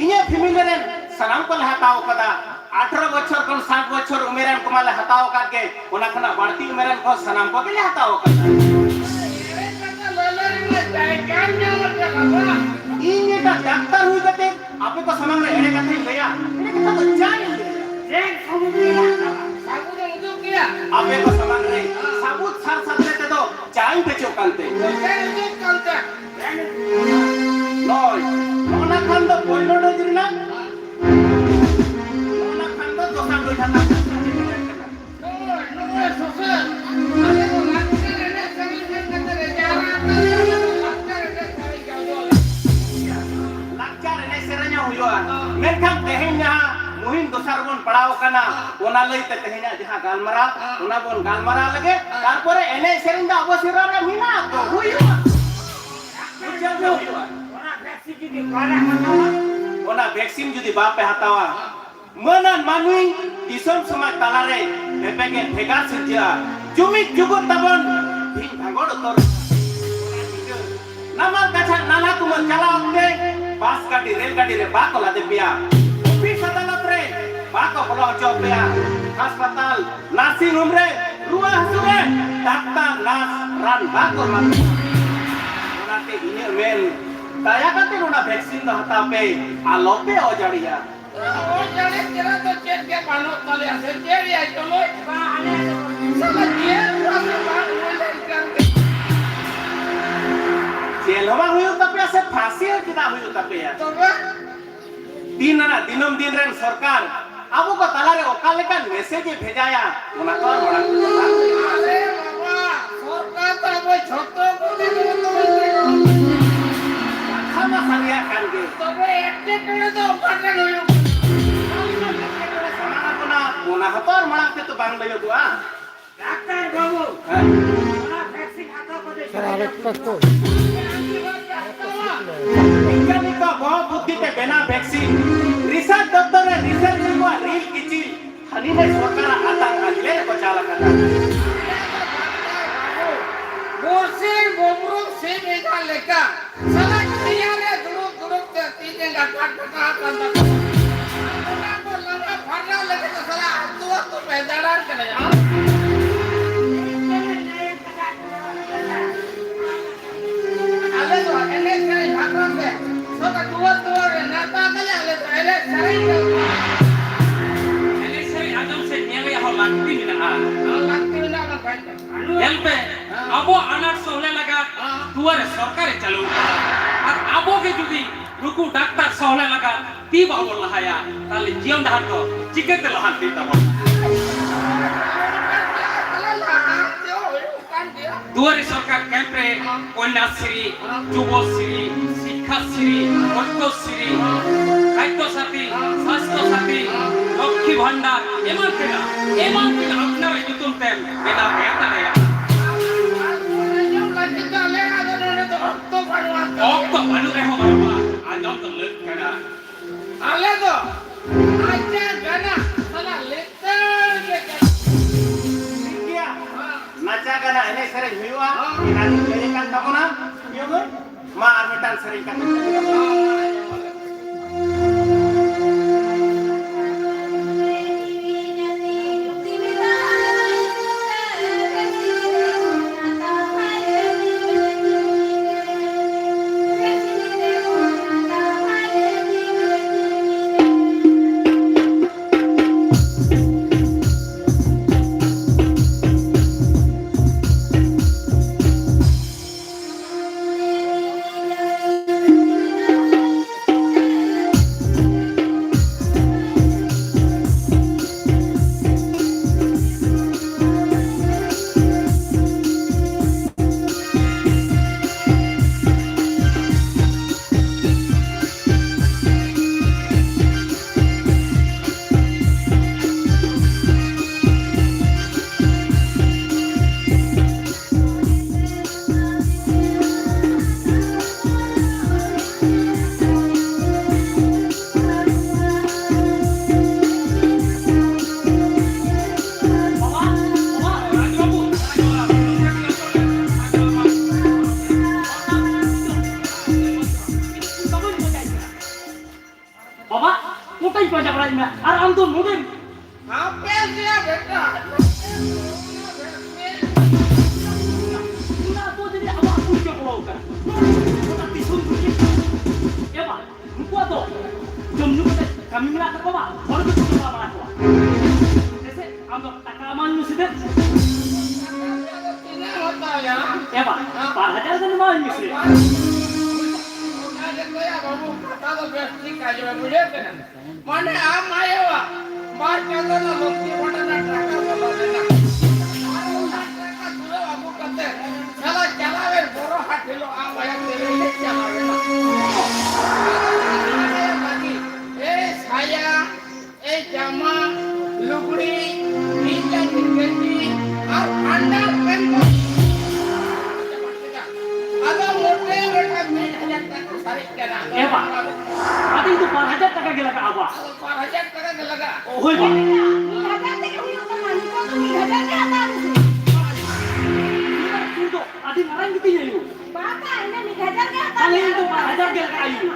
ᱤᱧᱟᱹᱜ ᱯᱷᱮᱢᱤᱞᱤ ᱨᱮᱱ ᱥᱟᱱᱟᱢ ᱠᱚᱞᱮ ᱦᱟᱛᱟᱣ ᱠᱟᱫᱟ᱾ ᱟᱴᱷᱨᱚ ᱵᱚᱪᱷᱚᱨ ᱠᱷᱚᱱ ᱥᱟᱴ ᱵᱚᱪᱷᱚᱨ ᱩᱢᱮᱨᱟᱱ ᱠᱚᱢᱟ ᱞᱮ ᱦᱟᱛᱟᱣ ᱟᱠᱟᱫ ᱜᱮ, ᱚᱱᱟ ᱠᱷᱚᱱᱟᱜ ᱵᱟᱹᱲᱛᱤ ᱩᱢᱮᱨᱟᱱ ᱠᱚ ᱥᱟᱱᱟᱢ ᱠᱚᱜᱮ ᱞᱮ ᱦᱟᱛᱟᱣ ᱟᱠᱟᱫᱟ᱾ ᱤᱧ ᱢᱤᱫᱴᱟᱝ ᱰᱟᱠᱛᱟᱨ ᱦᱩᱭ ᱠᱟᱛᱮ ᱟᱯᱮ ᱠᱚ ᱥᱟᱢᱟᱝ ᱨᱮ ᱮᱲᱮ ᱠᱟᱛᱷᱟᱧ ᱞᱟᱹᱭᱟ? ᱮᱲᱮ ᱠᱟᱛᱷᱟ ᱫᱚ ᱪᱟᱧ ᱞᱟᱹᱭᱟ᱾ ᱪᱮᱫ ᱥᱟᱹᱵᱩᱫ ᱢᱮᱱᱟᱜ ᱛᱟᱢᱟ? ᱥᱟᱹᱵᱩᱫ ᱮᱢ ᱩᱫᱩᱜ ᱜᱮᱭᱟ? ᱟᱯᱮ ᱠᱚ ᱥᱟᱢᱟᱝ ᱨᱮ ᱥᱟᱹᱵᱩᱫ ᱥᱟᱨ ᱥᱟᱛᱨᱮ ᱛᱮᱫᱚ ᱪᱟᱧ ᱵᱮᱪᱚᱜ ᱠᱟᱱᱛᱮ᱾ ᱪᱮᱫ ᱩᱫᱩᱜ ᱠᱟᱱᱛᱮ? ᱱᱚᱜᱼᱚᱭ, ᱱᱚᱜᱼᱚ ᱱᱟ ᱠᱷᱟᱱ ᱫᱚ ᱯᱳᱭᱞᱳ ᱰᱳᱡᱽ ᱨᱮᱱᱟᱜ, ᱱᱚᱜᱼᱚ ᱱᱟ ᱠᱷᱟᱱ ᱫᱚ ᱫᱚᱥᱟᱨ ᱰᱳᱡᱽ ᱦᱟᱛᱟᱣ ᱠᱟᱱᱟ᱾ ᱱᱚᱜᱼᱚᱭ, ᱱᱚᱜᱼᱚᱭ ᱥᱩᱥᱟᱹᱨ, ᱟᱞᱮ ᱫᱚ ᱞᱟᱠᱪᱟᱨ ᱮᱱᱮᱡ ᱥᱮᱨᱮᱧ ᱢᱮᱱ ᱠᱟᱛᱮ ᱞᱮ ᱡᱟᱣᱨᱟ ᱟᱠᱟᱱᱟ, ᱟᱞᱮ ᱫᱚ ᱞᱟᱠᱪᱟᱨ ᱮᱱᱮᱡ ᱥᱮᱨᱮᱧ ᱠᱟᱛᱮ ᱞᱮ ᱡᱟᱣᱨᱟ ᱟᱠᱟᱱᱟ᱾ ᱞᱟᱠᱪᱟᱨ ᱮᱱᱮᱡ ᱥᱮᱨᱮᱧ ᱦᱚᱸ ᱦᱩᱭᱩᱜᱼᱟ, ᱢᱮᱱᱠᱷᱟᱱ ᱛᱮᱦᱮᱧ ᱡᱟᱦᱟᱸ ᱢᱩᱦᱤᱢ ᱫᱚᱥᱟᱨ ᱵᱚᱱ ᱯᱟᱲᱟᱣ ᱟᱠᱟᱱᱟ, ᱚᱱᱟ ᱞᱟᱹᱭᱛᱮ ᱛᱮᱦᱮᱧᱟᱜ ᱡᱟᱦᱟᱸ ᱜᱟᱞᱢᱟᱨᱟᱣ, ᱚᱱᱟ ᱵᱚᱱ ᱜᱟᱞᱢᱟᱨᱟᱣ ᱞᱮᱜᱮ, ᱛᱟᱨᱯᱚᱨᱮ ᱮᱱᱮᱡ ᱥᱮᱨᱮᱧ ᱫᱚ ᱟᱵᱚ ᱥᱮᱨᱣᱟ ᱨᱮ ᱢᱮᱱᱟᱜᱼᱟ ᱛᱚ, ᱦᱩᱭᱩᱜᱼᱟ᱾ ᱵᱩᱡᱷᱟᱹᱣ ᱜᱮ ᱦᱩᱭᱩᱜᱼᱟ᱾ ᱚᱱᱟ ᱵᱷᱮᱠᱥᱤᱱ ᱡᱩᱫᱤ ᱵᱟᱯᱮ ᱦᱟᱛᱟᱣᱟ, ᱢᱟᱹᱱᱟᱱ ᱢᱟᱹᱱᱢᱤ ᱫᱤᱥᱚᱢ ᱥᱚᱢᱟᱡᱽ ᱛᱟᱞᱟᱨᱮ ᱮᱯᱮᱜᱮ ᱵᱷᱮᱜᱟᱨ ᱥᱤᱨᱡᱟᱹᱜᱼᱟ᱾ ᱡᱩᱢᱤᱫ ᱡᱩᱜᱩᱫ ᱛᱟᱵᱚᱱ ᱵᱷᱤᱲ ᱵᱷᱟᱸᱜᱚᱲ ᱩᱛᱟᱹᱨ᱾ ᱱᱟᱢᱟᱞ ᱠᱟᱪᱷᱟ ᱱᱟᱞᱦᱟ ᱛᱩᱢᱟᱹᱞ ᱪᱟᱞᱟᱣ ᱚᱠᱛᱮ ᱵᱟᱥ ᱜᱟᱹᱰᱤ, ᱨᱮᱞ ᱜᱟᱹᱰᱤ ᱨᱮ ᱵᱟᱠᱚ ᱞᱟᱫᱮ ᱯᱮᱭᱟ᱾ ᱚᱯᱷᱤᱥ ᱟᱫᱟᱞᱚᱛ ᱨᱮ ᱵᱟᱠᱚ ᱵᱚᱞᱚ ᱦᱚᱪᱚ ᱯᱮᱭᱟ᱾ ᱦᱟᱥᱯᱟᱛᱟᱞ, ᱱᱟᱨᱥᱤᱝ ᱦᱳᱢ ᱨᱮ ᱨᱩᱣᱟᱹ ᱦᱟᱹᱥᱩ ᱨᱮ ᱰᱟᱠᱛᱟᱨ, ᱱᱟᱨᱥ ᱨᱟᱱ ᱵᱟᱠᱚ ᱮᱢᱟ ᱯᱮᱭᱟ᱾ ᱚᱱᱟᱛᱮ ᱤᱧᱟᱹᱜ ᱢᱮᱱ, ᱫᱟᱭᱟ ᱠᱟᱛᱮ ᱚᱱᱟ ᱵᱷᱮᱠᱥᱤᱱ ᱫᱚ ᱦᱟᱛᱟᱣ ᱯᱮ, ᱟᱞᱚ ᱯᱮ ᱚᱡᱟᱲᱤᱭᱟ᱾ ᱚᱡᱟᱲᱤ ᱠᱮᱨᱟ ᱫᱚ ᱪᱮᱫ ᱜᱮ ᱵᱟᱹᱱᱩᱜ ᱛᱟᱞᱮᱭᱟ ᱥᱮ ᱪᱮᱫ ᱭᱟ ᱪᱚᱞᱚ? ᱥᱟᱞᱟ ᱡᱮᱞ ᱨᱮ ᱵᱟᱝ ᱦᱩᱭ ᱞᱮᱱᱠᱷᱟᱱ ᱜᱮ᱾ ᱡᱮᱞ ᱦᱚᱸ ᱵᱟᱝ ᱦᱩᱭᱩᱜ ᱛᱟᱯᱮᱭᱟ ᱥᱮ ᱯᱷᱟᱸᱥᱤ ᱦᱚᱸ ᱪᱮᱫᱟᱜ ᱦᱩᱭᱩᱜ ᱛᱟᱯᱮᱭᱟ? ᱛᱚᱵᱮ? ᱫᱤᱱ ᱟᱱᱟᱜ ᱫᱤᱱᱟᱹᱢ ᱫᱤᱱ ᱨᱮᱱ ᱥᱚᱨᱠᱟᱨ ᱟᱵᱚ ᱠᱚ ᱛᱟᱞᱟᱨᱮ ᱚᱠᱟ ᱞᱮᱠᱟᱱ ᱢᱮᱥᱮᱡᱽ ᱮ ᱵᱷᱮᱡᱟᱭᱟ, ᱚᱱᱟ ᱛᱚ ᱟᱨ ᱢᱟᱲᱟᱝ ᱠᱟᱛᱷᱟ ᱵᱟᱝ ᱦᱩᱭᱩᱜᱼᱟ᱾ ᱟᱨᱮ ᱵᱟᱵᱟ, ᱥᱚᱨᱠᱟᱨ ᱫᱚ ᱟᱵᱚ ᱡᱷᱚᱛᱚ ᱠᱚᱜᱮ ᱡᱚᱛᱚ ᱠᱟᱛᱷᱟ ᱢᱟ ᱥᱟᱹᱨᱤᱭᱟᱜ ᱠᱟᱱ ᱜᱮ᱾ ᱛᱚᱵᱮ ᱮᱴᱠᱮᱴᱚᱬᱮ ᱫᱚ ᱚᱠᱟ ᱴᱷᱮᱱ ᱦᱩᱭᱩᱜ ᱠᱟᱱᱟ? ᱚᱱᱟ, ᱚᱱᱟ, ᱚᱱᱟ ᱦᱚᱸᱛᱚ ᱟᱨ ᱢᱟᱲᱟᱝ ᱛᱮᱫᱚ ᱵᱟᱝ ᱞᱟᱹᱭᱚᱜᱚᱜᱼᱟ᱾ ᱰᱟᱠᱛᱟᱨ ᱵᱟᱹᱵᱩ, ᱦᱮᱸ᱾ ᱚᱱᱟ ᱵᱷᱮᱠᱥᱤᱱ ᱦᱟᱛᱟᱣ ᱠᱟᱛᱮ ᱥᱟᱨ, ᱟᱨ ᱮᱠᱴᱟ ᱛᱚ᱾ ᱵᱤᱜᱽᱜᱟᱱᱤ ᱠᱚᱣᱟᱜ ᱵᱚᱦᱚᱜ ᱵᱩᱫᱽᱫᱷᱤ ᱛᱮ ᱵᱮᱱᱟᱣ ᱵᱷᱮᱠᱥᱤᱱ, ᱨᱤᱥᱟᱨᱪ ᱫᱚᱯᱛᱚᱨ ᱨᱮ ᱨᱤᱥᱟᱨᱪ ᱠᱚᱣᱟᱜ ᱨᱤᱞ ᱠᱤᱪᱤᱞ, ᱦᱟᱹᱱᱤ ᱱᱟᱹᱭ ᱥᱚᱨᱠᱟᱨᱟᱜ ᱟᱛᱟᱝ ᱟᱹᱜᱤᱞᱮ ᱨᱮᱠᱚ ᱪᱟᱞ ᱟᱠᱟᱱᱟ᱾ ᱵᱩᱨᱥᱤ ᱵᱩᱢᱨᱩᱢ ᱥᱤᱢ ᱮᱸᱜᱟ ᱞᱮᱠᱟ ᱥᱟᱞᱟ ᱪᱮᱭᱟᱨ ᱨᱮ ᱫᱩᱲᱩᱵ ᱫᱩᱲᱩᱵ ᱛᱮ ᱛᱤ ᱡᱟᱸᱜᱟ ᱠᱟᱴ ᱠᱟᱴᱟ ᱟᱠᱟᱱ ᱛᱟᱠᱚᱣᱟ᱾ ᱚᱱᱟ ᱠᱚ ᱞᱟᱸᱜᱟ ᱯᱷᱟᱨᱱᱟ ᱞᱟᱹᱜᱤᱫ ᱛᱮ ᱥᱟᱞᱟ ᱟᱹᱛᱩ ᱟᱹᱛᱩ ᱯᱮ ᱫᱟᱬᱟᱱ ᱠᱟᱱᱟ ᱭᱟ᱾ ᱟᱞᱮ ᱫᱚ ᱮᱱᱮᱡ ᱥᱮᱨᱮᱧ ᱵᱷᱟᱠᱨᱚ ᱛᱮ ᱥᱚᱫᱟ ᱫᱩᱣᱟᱹᱨ ᱫᱩᱣᱟᱹᱨ ᱨᱮ ᱱᱮᱣᱛᱟ ᱠᱟᱞᱮ, ᱟᱞᱮ ᱫᱚ ᱮᱱᱮᱡ ᱥᱮᱨᱮᱧ ᱜᱮ᱾ ᱮᱱᱮᱡ ᱥᱮᱨᱮᱧ ᱟᱸᱡᱚᱢ ᱥᱮ ᱧᱮᱞ ᱨᱮᱭᱟᱜ ᱦᱚᱸ ᱞᱟᱹᱠᱛᱤ ᱢᱮᱱᱟᱜᱼᱟ᱾ ᱦᱮᱸ, ᱞᱟᱹᱠᱛᱤ ᱢᱮᱱᱟᱜᱼᱟ, ᱵᱟᱠᱷᱟᱡ ᱫᱚ᱾ ᱧᱮᱞ ᱯᱮ, ᱦᱮᱸ᱾ ᱟᱵᱚᱣᱟᱜ ᱟᱱᱟᱴ ᱥᱚᱦᱞᱮ ᱞᱟᱜᱟᱫ ᱦᱮᱸ᱾ ᱫᱩᱣᱟᱹᱨ ᱨᱮ ᱥᱚᱨᱠᱟᱨᱮ ᱪᱟᱹᱞᱩ ᱟᱠᱟᱫᱟ᱾ ᱟᱨ ᱟᱵᱚ ᱜᱮ ᱡᱩᱫᱤ ᱱᱩᱠᱩ ᱰᱟᱠᱛᱟᱨ ᱥᱚᱦᱞᱮ ᱞᱟᱜᱟᱫ ᱛᱤ ᱵᱟᱵᱚᱱ ᱞᱟᱦᱟᱭᱟ, ᱛᱟᱦᱞᱮ ᱡᱤᱭᱚᱱ ᱰᱟᱦᱟᱨ ᱫᱚ ᱪᱤᱠᱟᱹᱛᱮ ᱞᱟᱦᱟᱱᱛᱤ ᱛᱟᱵᱚᱱ? ᱟᱞᱮ ᱞᱟᱦᱟᱱᱛᱤ ᱦᱩᱭᱩᱜ ᱠᱟᱱ ᱜᱮᱭᱟ᱾ ᱫᱩᱣᱟᱨᱤ ᱥᱚᱨᱠᱟᱨ ᱠᱮᱢᱯ ᱨᱮ ᱠᱚᱱᱭᱟᱥᱨᱤ, ᱡᱩᱵᱚᱥᱨᱤ, ᱥᱤᱠᱠᱷᱟᱥᱨᱤ, ᱚᱨᱛᱷᱚᱥᱨᱤ, ᱠᱷᱟᱫᱽᱫᱚ ᱥᱟᱛᱷᱤ, ᱥᱟᱥᱛᱷᱚ ᱥᱟᱛᱷᱤ, ᱞᱚᱠᱠᱷᱤ ᱵᱷᱟᱱᱰᱟᱨ, ᱮᱢᱟᱱ ᱛᱮᱱᱟᱜ, ᱮᱢᱟᱱ ᱛᱮᱱᱟᱜ ᱟᱯᱱᱟᱨᱟᱜ ᱧᱩᱛᱩᱢ ᱛᱮᱢ ᱵᱮᱱᱟᱣ ᱜᱮᱭᱟ ᱫᱟᱲᱮᱭᱟᱜᱼᱟ᱾ ᱟᱨ ᱚᱱᱟ ᱡᱚᱢ ᱞᱟᱹᱜᱤᱫ ᱫᱚ ᱟᱞᱮ ᱟᱫᱚ ᱱᱚᱰᱮ ᱫᱚ ᱚᱠᱛᱚ ᱵᱟᱹᱱᱩᱜᱼᱟ᱾ ᱚᱠᱛᱚ ᱵᱟᱹᱱᱩᱜ ᱨᱮᱦᱚᱸ ᱵᱟᱹᱱᱩᱜᱼᱟ, ᱟᱸᱡᱚᱢ ᱫᱚ ᱞᱟᱹᱠ ᱠᱟᱱᱟ᱾ ᱟᱞᱮ ᱫᱚ ᱟᱪᱪᱷᱟ ᱜᱟᱱᱟ ᱥᱟᱞᱟ ᱞᱮᱛᱟᱲ ᱜᱮ ᱠᱟᱱᱟ᱾ ᱴᱷᱤᱠ ᱜᱮᱭᱟ᱾ ᱦᱮᱸ᱾ ᱱᱟᱪᱟ ᱮᱱᱮᱡ ᱥᱮᱨᱮᱧ ᱦᱩᱭᱩᱜᱼᱟ, ᱮᱱᱟᱝ ᱞᱟᱹᱭ ᱠᱟᱱ ᱛᱟᱵᱚᱱᱟ᱾ ᱤᱭᱟᱹ ᱢᱟ, ᱟᱨ ᱢᱤᱫᱴᱟᱝ ᱥᱮᱨᱮᱧ ᱠᱟᱛᱮ᱾ ᱵᱟᱵᱟ, ᱜᱚᱴᱟᱧ ᱯᱟᱸᱡᱟ ᱵᱟᱲᱟᱭᱮᱫ ᱢᱮᱭᱟ, ᱟᱨ ᱟᱢ ᱫᱚ ᱱᱚᱰᱮᱢ ᱦᱟᱯᱮ ᱥᱮᱭᱟ ᱵᱮᱴᱟ᱾ ᱚᱱᱟ ᱫᱚ ᱡᱟᱹᱱᱤᱡ ᱟᱵᱚ ᱟᱹᱛᱩ ᱨᱮᱜᱮ ᱵᱚᱞᱚ ᱟᱠᱟᱱᱟ᱾ ᱜᱚᱴᱟ ᱫᱤᱥᱚᱢ ᱫᱩᱱᱤᱭᱟᱹ᱾ ᱮ ᱵᱟ, ᱱᱩᱠᱩᱣᱟᱜ ᱫᱚ ᱡᱚᱢ ᱧᱩ ᱠᱟᱛᱮ ᱠᱟᱹᱢᱤ ᱢᱮᱱᱟᱜ ᱛᱟᱠᱚᱣᱟ, ᱦᱚᱲ ᱜᱮᱠᱚ ᱪᱟᱞᱟᱣ ᱵᱟᱲᱟ ᱠᱚᱣᱟ᱾ ᱦᱮᱸᱥᱮ? ᱟᱢ ᱫᱚ ᱴᱟᱠᱟ ᱮᱢᱟᱹᱧ ᱢᱮᱥᱮ ᱫᱮ᱾ ᱛᱤᱱᱟᱹᱜ ᱦᱟᱛᱟᱣᱟ? ᱮ ᱵᱟ, ᱵᱟᱨ ᱦᱟᱡᱟᱨ ᱜᱟᱱ ᱮᱢᱟᱹᱧ ᱢᱮᱥᱮ᱾ ᱚᱱᱟ ᱜᱮᱛᱚᱭᱟ ᱵᱟᱹᱵᱩ, ᱠᱟᱛᱷᱟ ᱫᱚ ᱵᱮᱥ ᱴᱷᱤᱠ ᱟᱸᱡᱚᱢ ᱢᱮ, ᱵᱩᱡᱷᱟᱹᱣ ᱠᱮᱫᱟ? ᱢᱟᱱᱮ ᱟᱢ ᱟᱭᱳᱣᱟᱜ ᱵᱟᱨ ᱪᱟᱸᱫᱳ ᱨᱮᱱᱟᱜ ᱞᱚᱠᱠᱷᱤ ᱵᱷᱟᱸᱰᱟᱨ ᱨᱮᱱᱟᱜ ᱴᱟᱠᱟ ᱵᱚᱞᱚ ᱞᱮᱱᱟ᱾ ᱟᱨ ᱚᱱᱟ ᱴᱟᱠᱟ ᱫᱷᱩᱨᱟᱹ ᱟᱹᱜᱩ ᱠᱟᱛᱮ ᱥᱟᱞᱟ ᱪᱟᱞᱟᱣᱮᱱ ᱵᱚᱨᱚ ᱦᱟᱴ ᱦᱤᱞᱳᱜ ᱟᱢ ᱟᱭᱟᱜ ᱛᱮᱨᱮ ᱦᱮᱡ ᱪᱟᱞᱟᱣ ᱞᱮᱱᱟ᱾ ᱮᱭ ᱥᱟᱭᱟ, ᱮᱭ ᱡᱟᱢᱟ, ᱞᱩᱜᱽᱲᱤ, ᱢᱤᱫᱴᱟᱝ ᱜᱮᱧᱡᱤ ᱟᱨ ᱵᱷᱟᱸᱰᱟᱨ ᱯᱮᱱ ᱠᱚ᱾ ᱟᱫᱚ ᱢᱚᱴᱮ ᱵᱮᱴᱟ ᱢᱤᱫ ᱦᱟᱡᱟᱨ ᱴᱟᱠᱟ ᱥᱟᱨᱮᱡ ᱠᱟᱱᱟ᱾ ᱮ ᱵᱟ, ᱟᱫᱚ ᱤᱧ ᱫᱚ ᱵᱟᱨ ᱦᱟᱡᱟᱨ ᱴᱟᱠᱟ ᱜᱮ ᱞᱟᱜᱟᱜᱼᱟ ᱵᱟ᱾ ᱟᱫᱚ ᱵᱟᱨ ᱦᱟᱡᱟᱨ ᱴᱟᱠᱟ ᱜᱮ ᱞᱟᱜᱟᱜᱼᱟ᱾ ᱦᱳᱭ ᱵᱟ᱾ ᱢᱤᱫ ᱦᱟᱡᱟᱨ ᱛᱮᱜᱮ ᱦᱩᱭᱩᱜ ᱛᱟᱢᱟ, ᱱᱤᱛᱚᱜ ᱫᱚ ᱢᱤᱫ ᱦᱟᱡᱟᱨ ᱜᱮ ᱦᱟᱛᱟᱣ ᱢᱮᱥᱮ᱾ ᱟᱹᱰᱤ ᱢᱟᱨᱟᱝ ᱜᱮᱛᱤᱧ ᱟᱭᱳ᱾ ᱵᱟᱵᱟ, ᱤᱧ ᱫᱚ ᱢᱤᱫ ᱦᱟᱡᱟᱨ ᱜᱮ ᱦᱟᱛᱟᱣ ᱛᱟᱦᱞᱮ ᱤᱧ ᱫᱚ ᱵᱟᱨ ᱦᱟᱡᱟᱨ ᱜᱮ ᱞᱟᱜᱟᱜᱼᱟ ᱟᱭᱳ᱾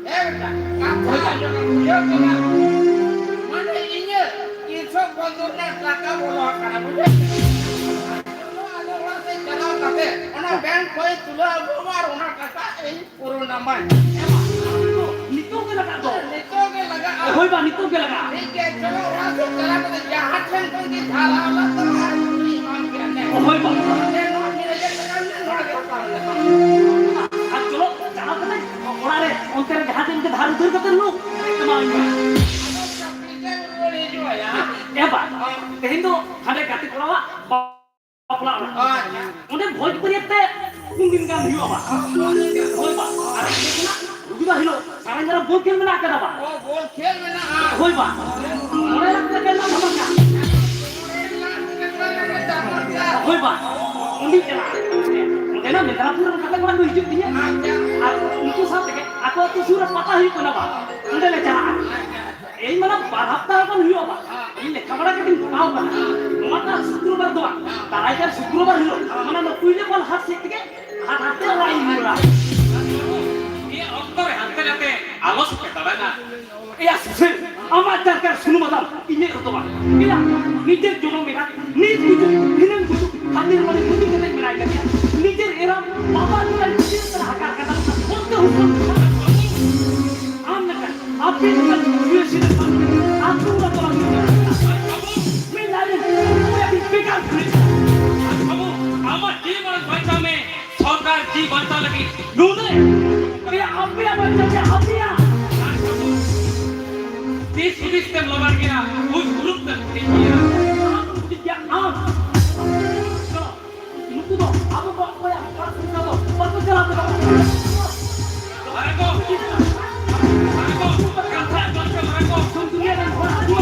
ᱮ ᱵᱮᱴᱟ, ᱠᱟᱛᱷᱟ ᱟᱸᱡᱚᱢ ᱢᱮ, ᱵᱩᱡᱷᱟᱹᱣ ᱠᱮᱫᱟ? ᱢᱟᱱᱮ ᱤᱧᱟᱹᱜ ᱛᱤᱱᱥᱚ ᱯᱚᱱᱨᱚ ᱨᱮᱱᱟᱜ ᱴᱟᱠᱟ ᱵᱚᱞᱚ ᱟᱠᱟᱱᱟ, ᱵᱩᱡᱷᱟᱹᱣ? ᱟᱫᱚ ᱚᱲᱟᱜ ᱥᱮᱫ ᱪᱟᱞᱟᱣ ᱠᱟᱛᱮ ᱚᱱᱟ ᱵᱮᱝᱠ ᱠᱷᱚᱱ ᱛᱩᱞᱟᱹᱣ ᱟᱹᱜᱩ ᱟᱨ ᱚᱱᱟ ᱴᱟᱠᱟ ᱤᱧ ᱯᱩᱨᱟᱹ ᱱᱟᱢᱵᱟᱨ ᱮᱢᱟ᱾ ᱱᱤᱛᱚᱜ ᱜᱮ ᱞᱟᱜᱟᱜ ᱫᱚ᱾ ᱱᱤᱛᱚᱜ ᱜᱮ ᱞᱟᱜᱟᱜᱼᱟ᱾ ᱦᱳᱭ ᱵᱟ, ᱱᱤᱛᱚᱜ ᱜᱮ ᱞᱟᱜᱟᱜᱼᱟ᱾ ᱴᱷᱤᱠ ᱜᱮ, ᱪᱚᱞᱚ ᱚᱲᱟᱜ ᱥᱮᱫ ᱪᱟᱞᱟᱣ ᱠᱟᱛᱮ ᱡᱟᱦᱟᱸ ᱴᱷᱮᱱ ᱠᱷᱚᱱ ᱜᱮ ᱫᱷᱟᱨ ᱦᱟᱛᱟᱣ ᱞᱟᱜᱟᱜᱼᱟ, ᱩᱱᱤ ᱮᱢᱟᱢ ᱜᱮᱭᱟ᱾ ᱦᱳᱭ ᱵᱟ᱾ ᱱᱚᱰᱮ ᱱᱚᱣᱟ ᱢᱤᱫ ᱦᱟᱡᱟᱨ ᱴᱟᱠᱟ ᱢᱮᱱᱟᱜᱼᱟ᱾ ᱟᱨ ᱪᱚᱞᱚ, ᱪᱟᱞᱟᱣ ᱠᱟᱛᱮ ᱚᱲᱟᱜ ᱨᱮ, ᱚᱱᱛᱮ ᱨᱮ ᱡᱟᱦᱟᱸ ᱴᱷᱮᱱ ᱜᱮ ᱫᱷᱟᱨ ᱩᱫᱷᱟᱹᱨ ᱠᱟᱛᱮ ᱱᱩ ᱮᱢᱟᱣᱟᱹᱧ ᱢᱮ᱾ ᱟᱫᱚ ᱪᱟᱠᱨᱤ ᱛᱮ ᱨᱩᱣᱟᱹᱲ ᱦᱤᱡᱩᱜ ᱟᱭᱟ᱾ ᱮ ᱵᱟ, ᱛᱮᱦᱮᱧ ᱫᱚ ᱦᱟᱸᱰᱮ ᱜᱟᱛᱮ ᱠᱚᱲᱟᱣᱟᱜ ᱵᱟᱯᱞᱟ ᱚᱲᱟᱜ᱾ ᱟᱪᱪᱷᱟ᱾ ᱚᱸᱰᱮ ᱵᱷᱚᱡᱽ ᱵᱟᱹᱨᱭᱟᱹᱛ ᱛᱮ ᱯᱩᱱ ᱫᱤᱱ ᱜᱟᱱ ᱦᱩᱭᱩᱜᱼᱟ ᱵᱟ᱾ ᱦᱳᱭ ᱵᱟ᱾ ᱟᱨ ᱚᱸᱰᱮ ᱠᱷᱚᱱᱟᱜ ᱨᱚᱵᱤᱵᱟᱨ ᱦᱤᱞᱳᱜ ᱥᱟᱨᱟᱧᱡᱟᱨᱟ ᱵᱚᱞ ᱠᱷᱮᱞ ᱢᱮᱱᱟᱜ ᱟᱠᱟᱫᱟ ᱵᱟ᱾ ᱚ, ᱵᱚᱞ ᱠᱷᱮᱞ ᱢᱮᱱᱟᱜᱼᱟ᱾ ᱦᱳᱭ ᱵᱟ᱾ ᱢᱚᱬᱮ ᱞᱟᱠᱷ ᱴᱟᱠᱟ ᱨᱮᱱᱟᱜ ᱫᱷᱟᱢᱟᱠᱟ᱾ ᱦᱳᱭ ᱵᱟ᱾ ᱚᱸᱰᱮ ᱪᱟᱞᱟᱜᱼᱟ᱾ ᱚᱸᱰᱮᱱᱟᱜ ᱢᱮᱫᱽᱱᱟᱯᱩᱨ ᱨᱮᱱ ᱜᱟᱛᱮ ᱠᱚᱲᱟ ᱠᱚ ᱦᱤᱡᱩᱜ ᱛᱤᱧᱟ᱾ ᱟᱪᱪᱷᱟ᱾ ᱟᱨ ᱩᱱᱠᱩ ᱥᱟᱶ ᱛᱮᱜᱮ ᱟᱠᱚ ᱟᱹᱛᱩ ᱥᱩᱨ ᱨᱮ ᱯᱟᱛᱟ ᱦᱩᱭᱩᱜ ᱠᱟᱱᱟ ᱵᱟ᱾ ᱚᱸᱰᱮ ᱞᱮ ᱪᱟᱞᱟᱜᱼᱟ᱾ ᱟᱪᱪᱷᱟ᱾ ᱮᱭ ᱢᱟᱱᱮ ᱵᱟᱨ ᱦᱟᱯᱛᱟ ᱦᱚᱸ ᱵᱟᱝ ᱦᱩᱭᱩᱜᱼᱟ ᱵᱟ᱾ ᱤᱧ ᱞᱮᱠᱷᱟ ᱵᱟᱲᱟ ᱠᱟᱛᱮᱧ ᱜᱚᱴᱟᱣ ᱠᱟᱱᱟ᱾ ᱱᱚᱣᱟ ᱠᱟᱱ ᱥᱩᱠᱨᱚᱵᱟᱨ ᱫᱚ ᱵᱟᱝ, ᱫᱟᱨᱟᱭ ᱠᱟᱱ ᱥᱩᱠᱨᱚᱵᱟᱨ ᱦᱤᱞᱳᱜ, ᱢᱟᱱᱮ ᱚᱱᱟ ᱯᱩᱭᱞᱟᱹ ᱯᱟᱞ ᱦᱟᱴ ᱥᱮᱫ ᱛᱮᱜᱮ ᱦᱟᱴ ᱦᱟᱴ ᱛᱮ ᱚᱲᱟᱜ ᱤᱧ ᱨᱩᱣᱟᱹᱲᱟ᱾ ᱱᱤᱭᱟᱹ ᱚᱠᱛᱚ ᱨᱮ ᱦᱟᱱᱛᱮ ᱱᱟᱛᱮ ᱟᱞᱚᱥ ᱯᱮ ᱫᱟᱬᱟᱱᱟ᱾ ᱮᱭᱟ ᱥᱩᱥᱤᱞ, ᱟᱢᱟᱜ ᱫᱚᱨᱠᱟᱨ ᱥᱩᱱᱩᱢ ᱵᱟᱫᱟᱢ, ᱤᱧᱟᱹᱜ ᱨᱮᱫᱚ ᱵᱟᱝ᱾ ᱮᱭᱟ, ᱱᱤᱡᱮᱨ ᱡᱚᱱᱚᱢ ᱮᱱᱟ, ᱱᱤᱛ ᱜᱩᱡᱩᱜ, ᱫᱷᱤᱱᱟᱹᱝ ᱜᱩᱡᱩᱜ, ᱠᱷᱟᱹᱛᱤᱨ ᱢᱟᱱᱮ ᱵᱩᱫᱷᱤ ᱠᱟᱛᱮ ᱢᱮᱱᱟᱭ ᱠᱟᱫᱮᱭᱟ᱾ ᱱᱤᱡᱮᱨ ᱮᱨᱟ, ᱵᱟᱵᱟ ᱞᱮᱠᱟᱱ ᱜᱤᱫᱽᱨᱟᱹ ᱛᱟᱞᱟ ᱦᱟᱠᱟᱨ ᱠᱟᱱᱟ, ᱚᱱᱛᱮ ᱦᱩᱥᱩᱞ ᱟᱢ ᱞᱮᱠᱟᱱ ᱟᱯᱮ ᱞᱮᱠᱟᱱ ᱡᱩᱭᱟᱹ ᱥᱤᱫᱷᱟᱹ ᱠᱟᱱ ᱟᱹᱛᱩ ᱚᱲᱟᱜ ᱛᱟᱞᱟ ᱢᱤᱫ ᱡᱟᱭᱜᱟ ᱨᱮ ᱢᱤᱫ ᱞᱟᱭᱤᱱ ᱚᱠᱚᱭᱟᱜ ᱵᱤᱱ ᱵᱮᱠᱟᱨ ᱠᱷᱩᱞᱟᱹ ᱠᱟᱱᱟ? ᱵᱟᱹᱵᱩ, ᱟᱢᱟᱜ ᱡᱤᱣᱤ ᱢᱟᱲᱟᱝ ᱵᱟᱧᱪᱟᱣ ᱢᱮ, ᱥᱚᱨᱠᱟᱨ ᱡᱤᱣᱤ ᱵᱟᱧᱪᱟᱣ ᱞᱟᱹᱜᱤᱫ ᱱᱩᱱᱟᱹᱜ ᱟᱯᱮᱭᱟᱜ, ᱟᱯᱮᱭᱟᱜ ᱵᱟᱧᱪᱟᱣ ᱜᱮ ᱟᱯᱮᱭᱟᱜ᱾ ᱫᱤᱥ ᱦᱩᱫᱤᱥ ᱛᱮᱢ ᱞᱚᱵᱟᱨ ᱜᱮᱭᱟ, ᱵᱩᱡᱽ ᱦᱩᱲᱩᱵ ᱛᱮᱢ ᱦᱩᱰᱤᱧ ᱜᱮᱭᱟ᱾ ᱟᱢ ᱦᱩᱰᱤᱧ ᱜᱮᱭᱟ, ᱟᱢ᱾ ᱱᱩᱠᱩ ᱫᱚ ᱟᱵᱚ ᱠᱚ ᱚᱠᱚᱭᱟᱜ ᱦᱚᱲ ᱥᱩᱵᱤᱫᱷᱟ ᱫᱚ ᱵᱟᱠᱚ ᱪᱟᱞᱟᱣ ᱠᱟᱱᱟ᱾ ᱢᱟᱨᱟᱝ ᱠᱚ, ᱢᱟᱨᱟᱝ ᱠᱚ, ᱠᱟᱛᱷᱟ ᱟᱸᱡᱚᱢ ᱯᱮ ᱢᱟᱨᱟᱝ ᱠᱚ᱾ ᱥᱩᱱ ᱫᱩᱱᱤᱭᱟᱹ ᱨᱮᱱ ᱦᱚᱲ ᱟᱵᱚ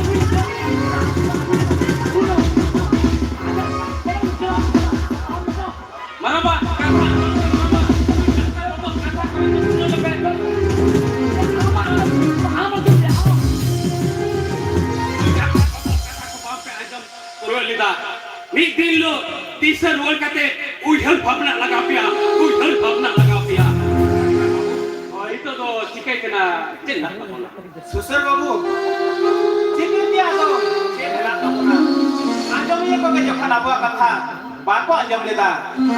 ᱢᱟᱨᱟᱝ ᱵᱟ, ᱠᱟᱛᱷᱟ ᱟᱸᱡᱚᱢ ᱯᱮ ᱢᱟᱨᱟᱝ ᱵᱟ᱾ ᱠᱟᱛᱷᱟ ᱠᱚᱨᱮ ᱫᱚ ᱥᱩᱱᱟᱹ ᱞᱮᱯᱮ᱾ ᱟᱢ ᱟᱸᱡᱚᱢ ᱯᱮ, ᱟᱢ᱾ ᱠᱟᱛᱷᱟ ᱠᱚ ᱵᱟᱝ ᱯᱮ ᱟᱸᱡᱚᱢ ᱯᱩᱨᱟᱹᱣ ᱞᱮᱫᱟ᱾ ᱢᱤᱫ ᱫᱤᱱ ᱦᱤᱞᱳᱜ ᱫᱤᱥᱟᱹ ᱨᱩᱣᱟᱹᱲ ᱠᱟᱛᱮ ᱩᱭᱦᱟᱹᱨ ᱵᱷᱟᱵᱽᱱᱟ ᱞᱟᱜᱟᱣ ᱯᱮᱭᱟ, ᱩᱭᱦᱟᱹᱨ ᱵᱷᱟᱵᱽᱱᱟ ᱞᱟᱜᱟᱣ ᱯᱮᱭᱟ᱾ ᱦᱳᱭ, ᱱᱤᱛᱚᱜ ᱫᱚ ᱪᱤᱠᱟᱹᱭ ᱠᱟᱱᱟ, ᱪᱮᱫ ᱞᱮᱠᱟ ᱵᱚᱱᱟ? ᱥᱩᱥᱟᱹᱨ ᱵᱟᱹᱵᱩ, ᱪᱮᱫ ᱮᱢ ᱞᱟᱹᱭᱟ ᱟᱫᱚ? ᱪᱮᱫ ᱢᱮᱱᱟᱜ ᱛᱟᱵᱚᱱᱟ? ᱟᱸᱡᱚᱢᱤᱭᱟᱹ ᱠᱚᱜᱮ ᱡᱚᱠᱷᱚᱱ ᱟᱵᱚᱣᱟᱜ ᱠᱟᱛᱷᱟ ᱵᱟᱠᱚ ᱟᱸᱡᱚᱢ ᱞᱮᱫᱟ,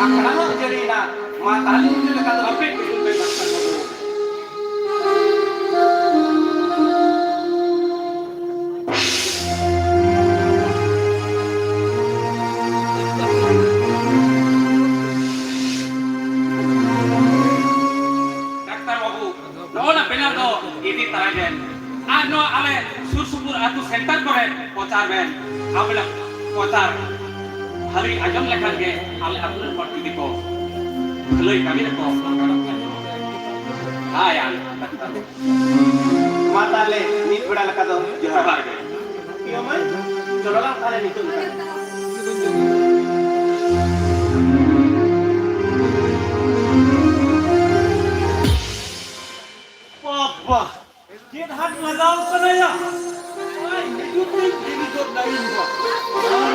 ᱟᱠᱷᱲᱟ ᱦᱚᱸ ᱩᱡᱟᱹᱲᱤᱭᱮᱱᱟ᱾ ᱢᱟ ᱛᱟᱦᱞᱮ ᱤᱱᱠᱟᱹ ᱞᱮᱠᱟ ᱫᱚ ᱟᱯᱮ ᱠᱚ ᱡᱩᱞ ᱯᱮ ᱰᱟᱠᱛᱟᱨ ᱵᱟᱹᱵᱩ᱾ ᱰᱟᱠᱛᱟᱨ ᱵᱟᱹᱵᱩ, ᱱᱚᱜᱼᱚ ᱱᱟ banner ᱫᱚ ᱤᱫᱤ ᱛᱟᱨᱟᱭ ᱵᱮᱱ᱾ ᱟᱨ ᱱᱚᱣᱟ ᱟᱞᱮ ᱥᱩᱨ ᱥᱩᱯᱩᱨ ᱟᱹᱛᱩ center ᱠᱚᱨᱮ ᱯᱨᱚᱪᱟᱨ ᱵᱮᱱ᱾ ᱟᱵᱮᱱᱟᱜ ᱯᱨᱚᱪᱟᱨ ᱵᱷᱟᱹᱞᱤ ᱟᱸᱡᱚᱢ ᱞᱮᱠᱷᱟᱱ ᱜᱮ ᱟᱞᱮ ᱟᱹᱛᱩ ᱨᱮᱱ ᱦᱚᱲ ᱡᱩᱫᱤ ᱠᱚ ᱵᱷᱟᱹᱞᱟᱹᱭ ᱠᱟᱹᱢᱤ ᱨᱮᱠᱚ ᱟᱬᱜᱚᱱᱟ᱾ ᱦᱳᱭ, ᱟᱨ ᱰᱟᱠᱛᱟᱨ ᱵᱟᱹᱵᱩ᱾ ᱢᱟ ᱛᱟᱦᱞᱮ ᱱᱤᱛ ᱵᱮᱲᱟ ᱞᱮᱠᱟ ᱫᱚ ᱡᱚᱦᱟᱨ᱾ ᱡᱚᱦᱟᱨ ᱜᱮ᱾ ᱤᱭᱟᱹ ᱢᱟᱹᱭ, ᱪᱚᱞᱚ ᱞᱟᱝ ᱛᱟᱦᱞᱮ ᱱᱤᱛᱚᱜ ᱞᱮᱠᱟ᱾ ᱵᱟᱵᱟ, ᱪᱮᱫ ᱦᱟᱴ ᱞᱟᱜᱟᱣ ᱠᱟᱱᱟᱭᱟ? ᱟᱭ, ᱦᱤᱡᱩᱜ ᱛᱤᱧ ᱤᱫᱤ ᱜᱚᱫ ᱞᱟᱹᱭᱤᱱ ᱫᱚ᱾ ᱟᱨ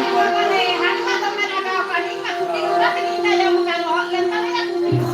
ᱵᱟᱭ ᱦᱟᱴ ᱢᱟ ᱫᱚᱢᱮ ᱞᱟᱜᱟᱣ ᱠᱟᱱ, ᱤᱧ ᱢᱟ ᱠᱩᱴᱤ ᱩᱰᱟᱹ ᱛᱮᱜᱤᱧ ᱛᱟᱭᱚᱢ ᱠᱟᱱ, ᱞᱚᱦᱚᱫ ᱞᱮᱱ ᱛᱟᱞᱮᱭᱟ ᱠᱩᱴᱤ ᱠᱚ᱾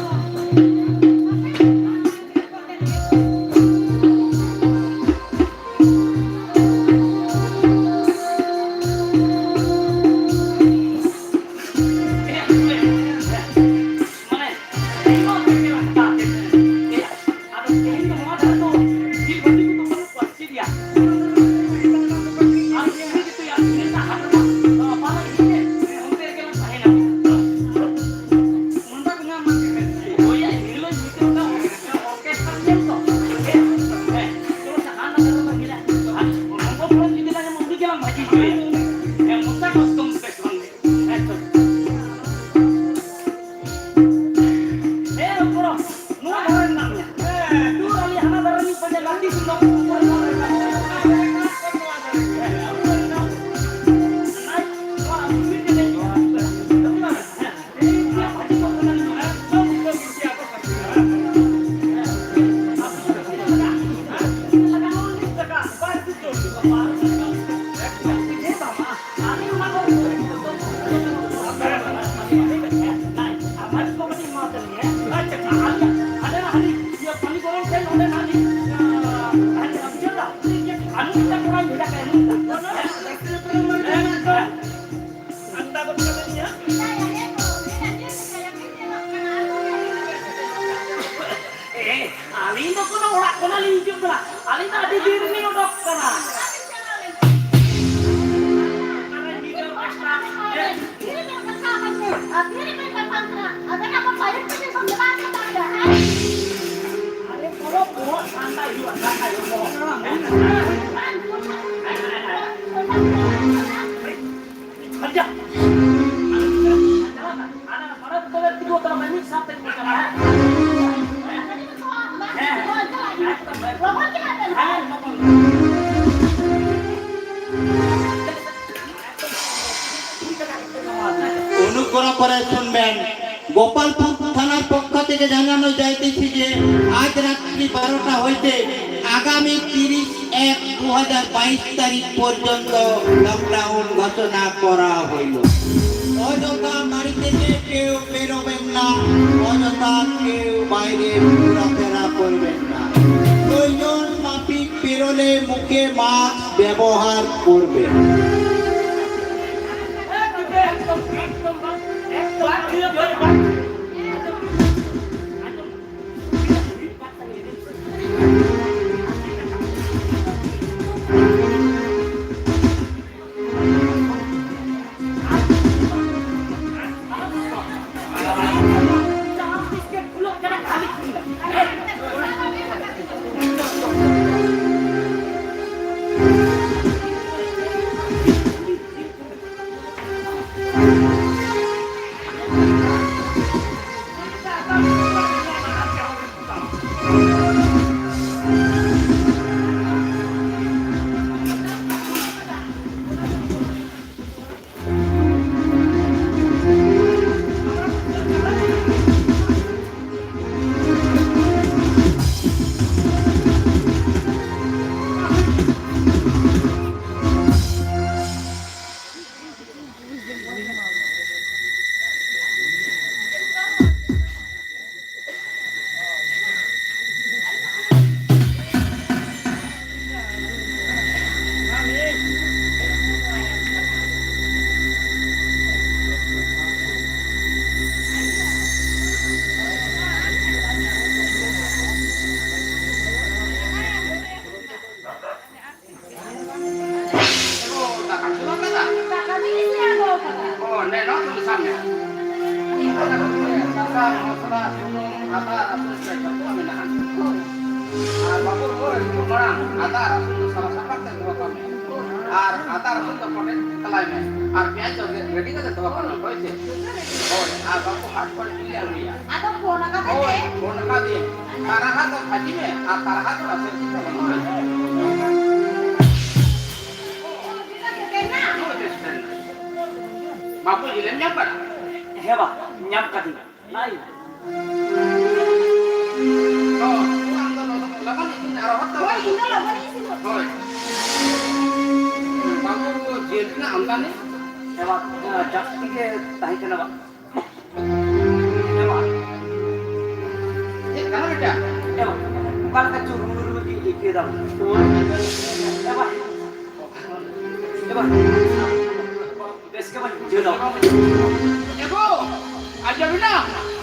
ᱟᱪᱪᱷᱟ, ᱟᱪᱪᱷᱟ, ᱟᱞᱮ, ᱟᱞᱮ ᱦᱟᱹᱱᱤ, ᱤᱭᱟᱹ, ᱯᱟᱱᱤ ᱜᱚᱨᱚᱢ ᱴᱷᱮᱱ ᱚᱸᱰᱮ ᱦᱟᱹᱱᱤ, ᱟᱹᱱᱩ ᱢᱤᱫᱴᱟᱝ ᱠᱚᱲᱟᱧ ᱵᱷᱮᱡᱟ ᱠᱟᱭᱟ, ᱟᱹᱱᱩ ᱢᱤᱫᱴᱟᱝ᱾ ᱟᱱᱰᱟ ᱜᱚᱫ ᱠᱟᱞᱮ ᱢᱮᱭᱟ᱾ ᱮ, ᱟᱹᱞᱤᱧ ᱫᱚ ᱠᱳᱱᱳ ᱚᱲᱟᱜ ᱠᱷᱚᱱᱟᱜ ᱞᱤᱧ ᱦᱤᱡᱩᱜ ᱠᱟᱱᱟ, ᱟᱹᱞᱤᱧ ᱫᱚ ᱟᱹᱰᱤ ᱫᱤᱱ ᱨᱮᱞᱤᱧ ᱚᱰᱚᱠ ᱠᱟᱱᱟ᱾ ᱟᱨᱮ ᱵᱚᱞᱚ ᱵᱚᱦᱚᱜ ᱴᱷᱟᱱᱰᱟ ᱦᱩᱭᱩᱜᱼᱟ, ᱴᱷᱟᱱᱰᱟ ᱦᱩᱭᱩᱜᱼᱟ ᱵᱚᱦᱚᱜ᱾ ᱟᱪᱪᱷᱟ᱾ ᱟᱨ ᱯᱟᱲᱦᱟᱣ ᱛᱚᱵᱮ ᱛᱤᱸᱜᱩ ᱛᱟᱲᱟᱢ ᱢᱮ, ᱢᱤᱫ ᱥᱟᱶ ᱛᱮᱜᱮ ᱵᱚᱱ ᱪᱟᱞᱟᱜᱼᱟ᱾ ᱦᱮᱸ, ᱦᱮᱸ᱾ ᱮᱠᱫᱚᱢ, ᱮᱠᱫᱚᱢ᱾ ᱦᱮᱸ, ᱞᱚᱜᱚᱱ᱾ ᱚᱱᱩᱜᱨᱚᱦᱚ ᱠᱚᱨᱮ ᱥᱩᱱᱵᱮᱱ, গোপালপুর থানার পক্ষ থেকে জানানো যাইতেছে যে আজ রাত্রি বারোটা হইতে আগামী তিরিশ এক দু হাজার বাইশ তারিখ পর্যন্ত লকডাউন ঘোষণা করা হইল। অযথা বাড়ি থেকে কেউ বেরোবেন না, অযথা কেউ বাইরে ঘোরাফেরা করবেন না। প্রয়োজন মাফিক বেরোলে মুখে মাস্ক ব্যবহার করবেন। ᱥᱩᱱᱩᱢ, ᱟᱫᱟ, ᱨᱟᱹᱥᱩᱱ ᱨᱮ ᱡᱚᱛᱚ ᱢᱮᱱᱟᱜᱼᱟ᱾ ᱟᱨ ᱵᱟᱹᱵᱩ ᱨᱩᱣᱟᱹᱲ ᱦᱤᱡᱩᱜ ᱢᱟᱲᱟᱝ ᱟᱫᱟ, ᱨᱟᱹᱥᱩᱱ ᱫᱚ ᱥᱟᱞᱟ ᱥᱟᱯᱷᱟ ᱠᱟᱛᱮ ᱫᱚᱦᱚ ᱠᱟᱜ ᱢᱮ᱾ ᱟᱨ ᱟᱫᱟ, ᱨᱟᱹᱥᱩᱱ ᱫᱚ ᱠᱚᱴᱮᱡ ᱛᱟᱞᱟᱭ ᱢᱮ᱾ ᱟᱨ ᱯᱮᱸᱭᱟᱡᱽ ᱫᱚ ᱨᱮᱰᱤ ᱠᱟᱛᱮ ᱫᱚᱦᱚ ᱠᱟᱜ ᱢᱮ, ᱦᱳᱭ ᱥᱮ? ᱦᱳᱭ, ᱟᱨ ᱵᱟᱹᱵᱩ ᱦᱟᱴ ᱠᱷᱚᱱ ᱤᱫᱤ ᱞᱮ ᱟᱹᱜᱩᱭᱟ᱾ ᱟᱫᱚ ᱯᱷᱳᱱ ᱟᱠᱟᱫ ᱦᱳᱭ, ᱯᱷᱳᱱ ᱟᱠᱟᱫᱤᱭᱟᱹᱧ᱾ ᱛᱟᱨᱟ ᱦᱟᱛ ᱫᱚ ᱵᱷᱟᱹᱡᱤ ᱢᱮ ᱟᱨ ᱛᱟᱨᱟ ᱦᱟᱛ ᱫᱚ ᱨᱟᱥᱮ ᱩᱛᱩ ᱠᱚ ᱵᱟᱹᱱᱩᱜ ᱞᱮ᱾ ᱵᱟᱹᱵᱩ ᱡᱤᱞᱮᱢ ᱧᱟᱢ ᱠᱟᱫᱟ? ᱦᱮᱸ ᱵᱟ, ᱧᱟᱢ ᱠᱟᱫᱤᱧ᱾ ᱟᱭ᱾ ᱚ, ᱟᱢ ᱫᱚ ᱞᱚᱜᱚᱱ, ᱞᱚᱜᱚᱱ ᱤᱥᱤᱱ ᱟᱨᱚ ᱦᱚᱸ ᱛᱚ᱾ ᱦᱳᱭ, ᱤᱧ ᱫᱚ ᱞᱚᱜᱚᱱ ᱤᱧ ᱤᱥᱤᱱ ᱜᱚᱫ ᱦᱳᱭ᱾ ᱠᱟᱜᱼᱟ᱾ ᱵᱟᱹᱵᱩ, ᱡᱤᱞ ᱨᱮᱱᱟᱜ ᱟᱢᱫᱟᱱᱤ? ᱦᱮᱸ ᱵᱟ, ᱡᱟᱹᱥᱛᱤ ᱜᱮ ᱛᱟᱦᱮᱸ ᱠᱟᱱᱟ ᱵᱟ᱾ ᱮ ᱵᱟ᱾ ᱪᱮᱫ ᱠᱟᱱᱟ ᱵᱮᱴᱟ? ᱮ ᱵᱟ, ᱚᱠᱟ ᱞᱮᱠᱟ ᱪᱚ ᱨᱩᱣᱟᱹ ᱨᱩᱣᱟᱹ ᱜᱤᱧ ᱟᱹᱭᱠᱟᱹᱣ ᱮᱫᱟ᱾ ᱮ ᱵᱟ᱾ ᱮ ᱵᱟ᱾ ᱵᱮᱥ ᱜᱮ ᱵᱟᱹᱧ ᱵᱩᱡᱷᱟᱹᱣ ᱮᱫᱟ᱾ ᱮ ᱜᱳ, ᱟᱸᱡᱚᱢ ᱮᱱᱟ?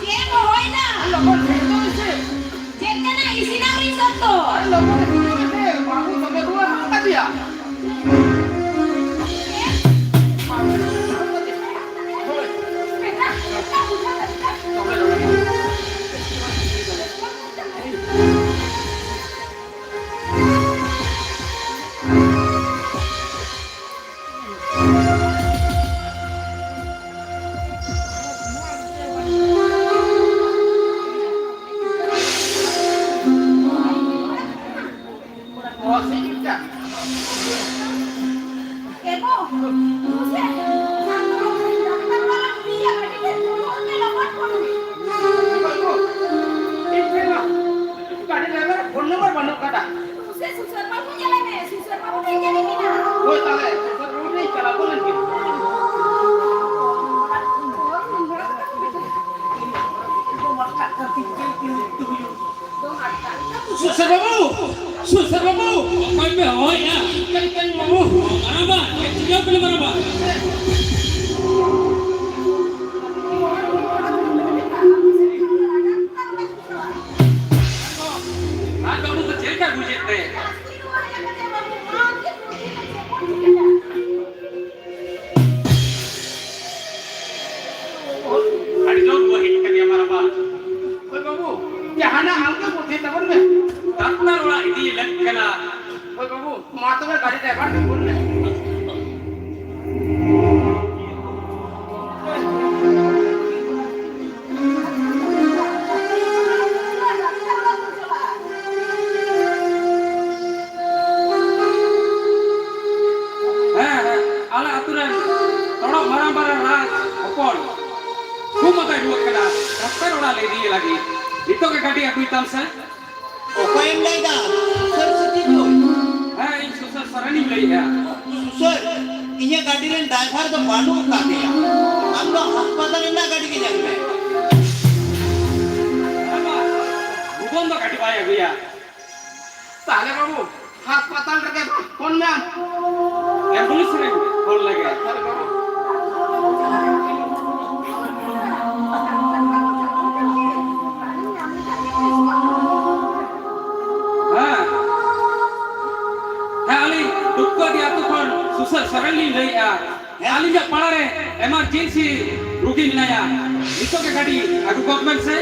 ᱪᱮᱫ ᱠᱚ ᱦᱩᱭᱱᱟ? ᱞᱚᱜᱚᱱ ᱥᱮᱴᱮᱨᱚᱜ ᱢᱮᱥᱮ᱾ ᱪᱮᱫ ᱠᱟᱱᱟ? ᱤᱥᱤᱱ ᱟᱹᱣᱨᱤ ᱥᱟᱹᱛ ᱫᱚ᱾ ᱟᱨᱮ ᱞᱚᱜᱚᱱ ᱦᱤᱡᱩᱜ ᱢᱮᱥᱮ, ᱵᱟᱹᱵᱩ ᱫᱚᱢᱮ ᱨᱩᱣᱟᱹ ᱦᱟᱹᱥᱩ ᱠᱟᱫᱮᱭᱟ᱾ ᱜᱟᱹᱰᱤ ᱰᱨᱟᱭᱵᱷᱟᱨ ᱯᱷᱳᱱ ᱱᱟᱢᱵᱟᱨ ᱵᱟᱹᱱᱩᱜ ᱠᱟᱫᱟ᱾ ᱥᱮ ᱥᱩᱥᱟᱹᱨ ᱵᱟᱹᱵᱩ ᱧᱮᱞᱮ ᱢᱮ, ᱥᱩᱥᱟᱹᱨ ᱵᱟᱹᱵᱩ ᱴᱷᱮᱱ ᱧᱮᱞᱮ ᱢᱮᱱᱟᱜᱼᱟ᱾ ᱦᱳᱭ, ᱛᱟᱦᱞᱮ ᱥᱩᱥᱟᱹᱨ ᱵᱟᱹᱵᱩ ᱴᱷᱮᱱ ᱪᱟᱞᱟᱣ ᱜᱚᱫ ᱞᱮᱱ ᱜᱮ᱾ ᱥᱩᱥᱟᱹᱨ ᱵᱟᱹᱵᱩ! ᱥᱩᱥᱟᱹᱨ ᱵᱟᱹᱵᱩ! ᱚᱠᱚᱭ ᱯᱮ ᱦᱚᱦᱚᱭᱮᱫᱼᱟ? ᱠᱟᱹᱴᱤᱡ ᱠᱟᱹᱴᱤᱡ ᱵᱟᱹᱵᱩ! ᱢᱟᱨᱟᱝᱵᱟ! ᱪᱮᱫ ᱪᱤᱠᱟᱹᱣ ᱠᱟᱱᱟ ᱢᱟᱨᱟᱝᱵᱟ? ᱟᱡ ᱵᱟᱹᱵᱩ ᱫᱚ ᱪᱮᱫ ᱞᱮᱠᱟᱭ ᱵᱩᱡᱮᱫ ᱛᱮ? ᱟᱹᱰᱤ ᱡᱳᱨ ᱨᱩᱣᱟᱹ ᱦᱮᱡ ᱟᱠᱟᱱ ᱜᱮᱭᱟ ᱢᱟᱨᱟᱝᱵᱟ᱾ ᱡᱟᱦᱟᱱᱟᱜ ᱟᱢ ᱜᱮ ᱵᱩᱫᱽᱫᱷᱤ ᱛᱟᱵᱚᱱ ᱢᱮ᱾ ᱰᱟᱠᱛᱟᱨ ᱚᱲᱟᱜ ᱤᱫᱤ ᱞᱮᱠ ᱠᱟᱱᱟ᱾ ᱦᱳᱭ ᱵᱟᱹᱵᱩ, ᱢᱟ ᱛᱚᱵᱮ ᱜᱟᱹᱰᱤ ᱰᱨᱟᱭᱵᱷᱟᱨ ᱴᱷᱮᱱ ᱯᱷᱳᱱ ᱢᱮ᱾ ᱦᱮᱸ, ᱦᱮᱸ, ᱟᱞᱮ ᱟᱹᱛᱩ ᱨᱮᱱ ᱛᱚᱲᱚᱜ ᱢᱟᱨᱟᱝ ᱵᱟᱨᱟ ᱨᱟᱡᱽ ᱦᱚᱯᱚᱱ ᱜᱩᱢ ᱟᱠᱟᱭ ᱨᱩᱣᱟᱹᱜ ᱠᱟᱱᱟ᱾ ᱰᱟᱠᱛᱟᱨ ᱚᱲᱟᱜ ᱞᱮ ᱤᱫᱤᱭᱮ ᱞᱟᱹᱜᱤᱫ᱾ ᱱᱤᱛᱚᱜ ᱜᱮ ᱜᱟᱹᱰᱤ ᱟᱹᱜᱩᱭ ᱛᱟᱢ ᱥᱮ᱾ ᱚᱠᱚᱭᱮᱢ ᱞᱟᱹᱭᱫᱟ? ᱥᱩᱥᱟᱹᱨ ᱥᱮ ᱪᱤᱞᱤ? ᱦᱮᱸ, ᱤᱧ ᱥᱩᱥᱟᱹᱨ ᱥᱚᱨᱮᱱᱤᱧ ᱞᱟᱹᱭᱮᱫᱼᱟ᱾ ᱥᱩᱥᱟᱹᱨ, ᱤᱧᱟᱹᱜ ᱜᱟᱹᱰᱤ ᱨᱮᱱ ᱰᱨᱟᱭᱵᱷᱟᱨ ᱫᱚ ᱵᱟᱹᱱᱩᱜ ᱟᱠᱟᱫᱮᱭᱟ᱾ ᱟᱢ ᱫᱚ ᱦᱟᱥᱯᱟᱛᱟᱞ ᱨᱮᱱᱟᱜ ᱜᱟᱹᱰᱤ ᱜᱮ ᱧᱮᱞ ᱢᱮ᱾ ᱵᱷᱩᱵᱚᱱ ᱫᱚ ᱜᱟᱹᱰᱤ ᱵᱟᱭ ᱟᱹᱜᱩᱭᱟ᱾ ᱛᱟᱦᱞᱮ ᱵᱟᱹᱵᱩ, ᱦᱟᱥᱯᱟᱛᱟᱞ ᱨᱮᱜᱮ ᱯᱷᱳᱱ ᱢᱮ ᱟᱢ᱾ ᱮᱢᱵᱩᱞᱮᱱᱥ ᱨᱮ ᱯᱷᱳᱱ ᱞᱮᱜᱮ᱾ ᱦᱮᱸ᱾ ᱦᱮᱸ, ᱟᱹᱞᱤᱧ ᱰᱩᱢᱠᱟᱹᱰᱤ ᱟᱹᱛᱩ ᱠᱷᱚᱱ ᱥᱩᱥᱟᱹᱨ ᱥᱚᱨᱮᱱ ᱞᱤᱧ ᱞᱟᱹᱭᱮᱫᱼᱟ᱾ ᱦᱮᱸ᱾ ᱟᱹᱞᱤᱧᱟᱜ ᱯᱟᱲᱟ ᱨᱮ ᱮᱢᱟᱨᱡᱮᱱᱥᱤ ᱨᱩᱜᱤ ᱢᱮᱱᱟᱭᱟ᱾ ᱱᱤᱛᱚᱜ ᱜᱮ ᱜᱟᱹᱰᱤ ᱟᱹᱜᱩ ᱜᱚᱫ ᱵᱮᱱ ᱥᱮ᱾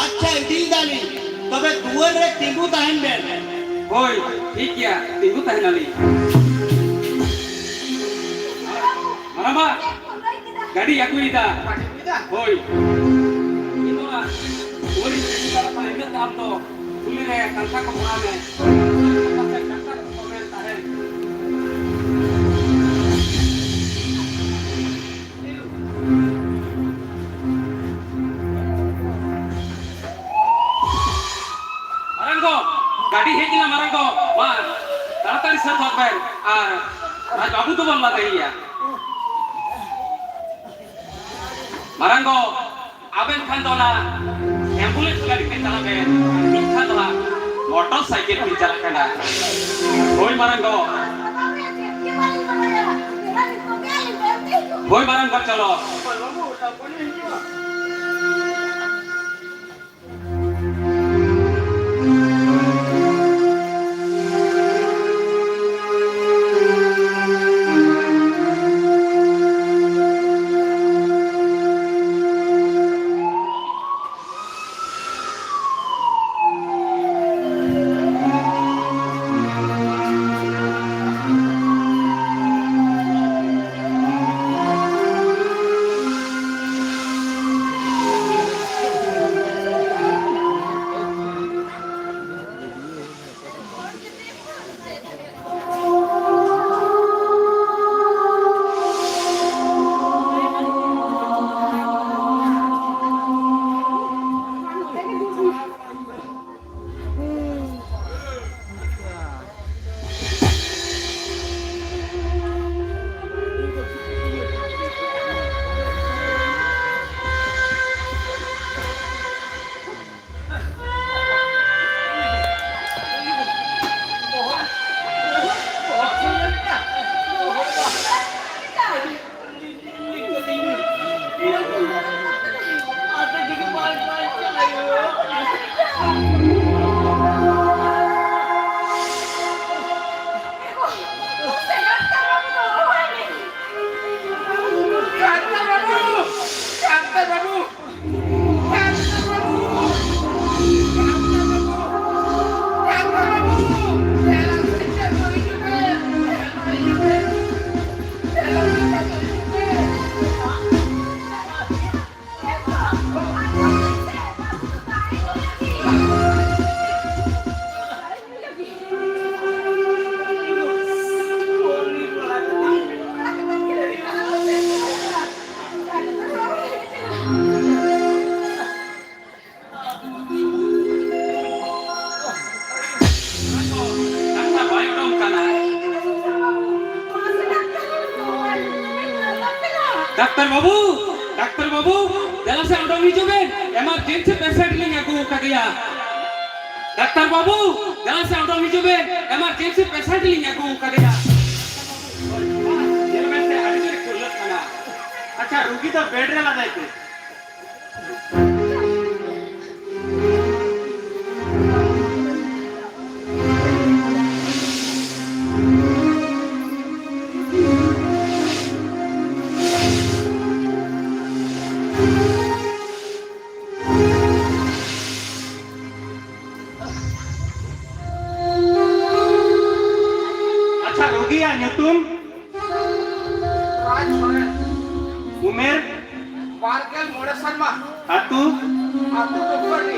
ᱟᱪᱪᱷᱟ, ᱤᱫᱤᱭᱮᱫᱟᱞᱤᱧ᱾ ᱛᱚᱵᱮ ᱫᱩᱣᱟᱹᱨ ᱨᱮ ᱛᱤᱸᱜᱩ ᱛᱟᱦᱮᱱ ᱵᱮᱱ᱾ ᱦᱳᱭ, ᱴᱷᱤᱠ ᱜᱮᱭᱟ, ᱛᱤᱸᱜᱩ ᱛᱟᱦᱮᱱᱟᱞᱤᱧ᱾ ᱢᱟᱨᱟᱝᱵᱟ, ᱜᱟᱹᱰᱤ ᱟᱹᱜᱩᱭᱮᱫᱟ᱾ ᱦᱳᱭ᱾ ᱤᱧ ᱫᱚ ᱚᱱᱟ ᱫᱩᱣᱟᱹᱨᱤᱧ ᱛᱤᱸᱜᱩ ᱫᱟᱲᱮᱭᱟᱜ ᱠᱟᱱᱟ, ᱤᱱᱟᱹᱜ ᱛᱮ ᱟᱢ ᱫᱚ ᱠᱩᱞᱦᱤ ᱨᱮ ᱠᱟᱱᱛᱷᱟ ᱠᱚ ᱵᱮᱱᱟᱣ ᱢᱮ᱾ ᱰᱟᱠᱛᱟᱨ ᱠᱚ ᱢᱮᱱ ᱛᱟᱦᱮᱸᱱ᱾ ᱢᱟᱨᱟᱝ ᱜᱚ, ᱜᱟᱹᱰᱤ ᱦᱮᱡ ᱮᱱᱟ ᱢᱟᱨᱟᱝ ᱜᱚ᱾ ᱢᱟ, ᱛᱟᱲᱟᱛᱟᱲᱤ ᱥᱟᱹᱛ ᱦᱚᱫ ᱵᱮᱱ᱾ ᱟᱨ ᱨᱟᱡᱽ ᱵᱟᱹᱵᱩ ᱫᱚᱵᱚᱱ ᱞᱟᱫᱮᱭᱮᱭᱟ᱾ ᱢᱟᱨᱟᱝ ᱜᱚ, ᱟᱵᱮᱱ ᱠᱷᱟᱱ ᱫᱚ ᱚᱱᱟ ᱮᱢᱵᱩᱞᱮᱱᱥ ᱜᱟᱹᱰᱤ ᱛᱮ ᱪᱟᱞᱟᱜ ᱵᱮᱱ, ᱟᱨ ᱢᱤᱫ ᱠᱷᱟᱱ ᱫᱚ ᱦᱟᱸᱜ ᱢᱚᱴᱚᱨ ᱥᱟᱭᱠᱮᱞ ᱛᱮ ᱪᱟᱞᱟᱜ ᱠᱟᱱᱟ᱾ ᱦᱳᱭ ᱢᱟᱨᱟᱝ ᱜᱚ᱾ ᱦᱳᱭ ᱢᱟᱨᱟᱝ ᱜᱚ, ᱪᱚᱞᱚ᱾ ᱰᱟᱠᱛᱟᱨ ᱵᱟᱭ ᱩᱰᱩᱝ ᱠᱟᱱᱟ᱾ ᱰᱟᱠᱛᱟᱨ ᱵᱟᱹᱵᱩ, ᱰᱟᱠᱛᱟᱨ ᱵᱟᱹᱵᱩ, ᱫᱮᱞᱟ ᱥᱮ ᱩᱰᱩᱝ ᱦᱤᱡᱩᱜ ᱵᱮᱱ, emergency patient ᱞᱤᱧ ᱟᱹᱜᱩ ᱟᱠᱟᱫᱮᱭᱟ᱾ ᱰᱟᱠᱛᱟᱨ ᱵᱟᱹᱵᱩ, ᱫᱮᱞᱟ ᱥᱮ ᱩᱰᱩᱝ ᱦᱤᱡᱩᱜ ᱵᱮᱱ, emergency patient ᱞᱤᱧ ᱟᱹᱜᱩ ᱟᱠᱟᱫᱮᱭᱟ᱾ ᱧᱮᱞ ᱵᱮᱱ ᱥᱮ, ᱟᱹᱰᱤ ᱡᱳᱨᱮ ᱠᱷᱩᱞᱟᱹᱜ ᱠᱟᱱᱟ᱾ ᱟᱪᱪᱷᱟ, ᱨᱩᱜᱤ ᱫᱚ bed ᱨᱮ ᱞᱟᱫᱮᱭ ᱯᱮ᱾ ᱟᱪᱪᱷᱟ, ᱨᱩᱜᱤᱭᱟᱜ ᱧᱩᱛᱩᱢ? ᱨᱟᱡᱽ ᱥᱚᱨᱮᱱ᱾ ᱩᱢᱮᱨ? ᱵᱟᱨ ᱜᱮᱞ ᱢᱚᱬᱮ ᱥᱮᱨᱢᱟ᱾ ᱟᱹᱛᱩ? ᱟᱹᱛᱩ ᱰᱩᱵᱟᱹᱰᱤ᱾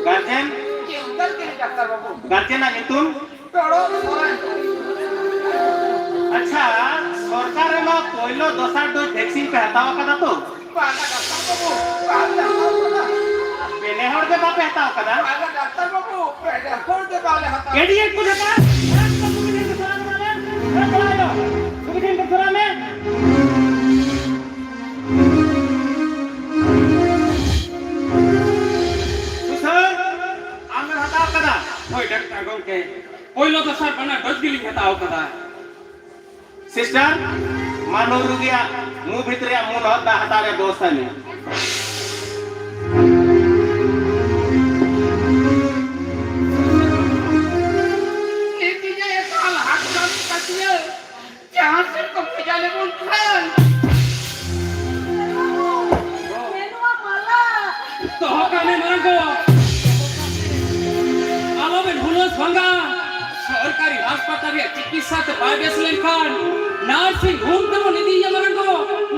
ᱜᱟᱨᱡᱮᱱ? ᱪᱤᱱᱛᱟᱹ ᱜᱤᱨᱤ ᱰᱟᱠᱛᱟᱨ ᱵᱟᱹᱵᱩ᱾ ᱜᱟᱨᱡᱮᱱᱟᱜ ᱧᱩᱛᱩᱢ? ᱴᱚᱲᱚ ᱥᱚᱨᱮᱱ᱾ ᱟᱪᱪᱷᱟ, ᱥᱚᱨᱠᱟᱨ ᱨᱮᱢᱟ ᱯᱳᱭᱞᱳ ᱫᱚᱥᱟᱨ ᱰᱳᱡᱽ ᱵᱷᱮᱠᱥᱤᱱ ᱯᱮ ᱦᱟᱛᱟᱣ ᱟᱠᱟᱫᱟ ᱛᱚ? ᱵᱟᱝᱟ ᱰᱟᱠᱛᱟᱨ ᱵᱟᱹᱵᱩ, ᱵᱟᱝ ᱦᱟᱛᱟᱣ ᱠᱟᱱᱟ᱾ ᱯᱮ ᱱᱮ ᱦᱚᱲ ᱜᱮ ᱵᱟᱯᱮ ᱦᱟᱛᱟᱣ ᱠᱟᱫᱟ? ᱵᱟᱝᱟ ᱰᱟᱠᱛᱟᱨ ᱵᱟᱹᱵᱩ, ᱯᱮ ᱱᱮ ᱦᱚᱲ ᱜᱮ ᱵᱟᱞᱮ ᱦᱟᱛᱟᱣ ᱠᱟᱫᱟ᱾ ᱮᱰᱤᱭᱮᱴ ᱠᱚ ᱡᱚᱛᱚ, ᱮᱠ ᱫᱚᱢ ᱵᱩᱜᱤ ᱴᱷᱮᱱ ᱠᱚ ᱥᱚᱨᱟ ᱢᱮ, ᱮ ᱠᱚᱲᱟ ᱦᱚᱲ, ᱵᱩᱜᱤ ᱴᱷᱮᱱ ᱠᱚ ᱥᱚᱨᱟ ᱢᱮ᱾ ᱥᱩᱥᱟᱹᱨ, ᱟᱢᱮᱢ ᱦᱟᱛᱟᱣ ᱠᱟᱫᱟ? ᱦᱳᱭ ᱰᱟᱠᱛᱟᱨ ᱜᱚᱢᱠᱮ, ᱯᱳᱭᱞᱳ ᱫᱚᱥᱟᱨ ᱵᱟᱱᱟᱨ ᱰᱳᱡᱽ ᱜᱮᱞᱤᱧ ᱦᱟᱛᱟᱣ ᱠᱟᱫᱟ᱾ ᱥᱤᱥᱴᱟᱨ, ᱢᱟ ᱱᱩᱭ ᱨᱩᱜᱤᱭᱟᱜ ᱢᱩ ᱵᱷᱤᱛᱨᱤ ᱨᱮᱭᱟᱜ ᱢᱩ ᱞᱚᱦᱚᱫ ᱫᱟᱜ ᱦᱟᱛᱟᱣ ᱨᱮᱭᱟᱜ ᱵᱮᱵᱚᱥᱛᱷᱟᱭ ᱢᱮ᱾ ᱦᱟᱥᱯᱟᱛᱟᱞ ᱨᱮᱭᱟᱜ ᱪᱤᱠᱤᱛᱥᱟ ᱛᱮ ᱵᱟᱭ ᱵᱮᱥ ᱞᱮᱱᱠᱷᱟᱱ ᱱᱟᱨᱥᱤᱝ ᱦᱳᱢ ᱛᱮᱵᱚᱱ ᱤᱫᱤᱭᱮᱭᱟ ᱢᱟᱨᱟᱝ ᱜᱚ,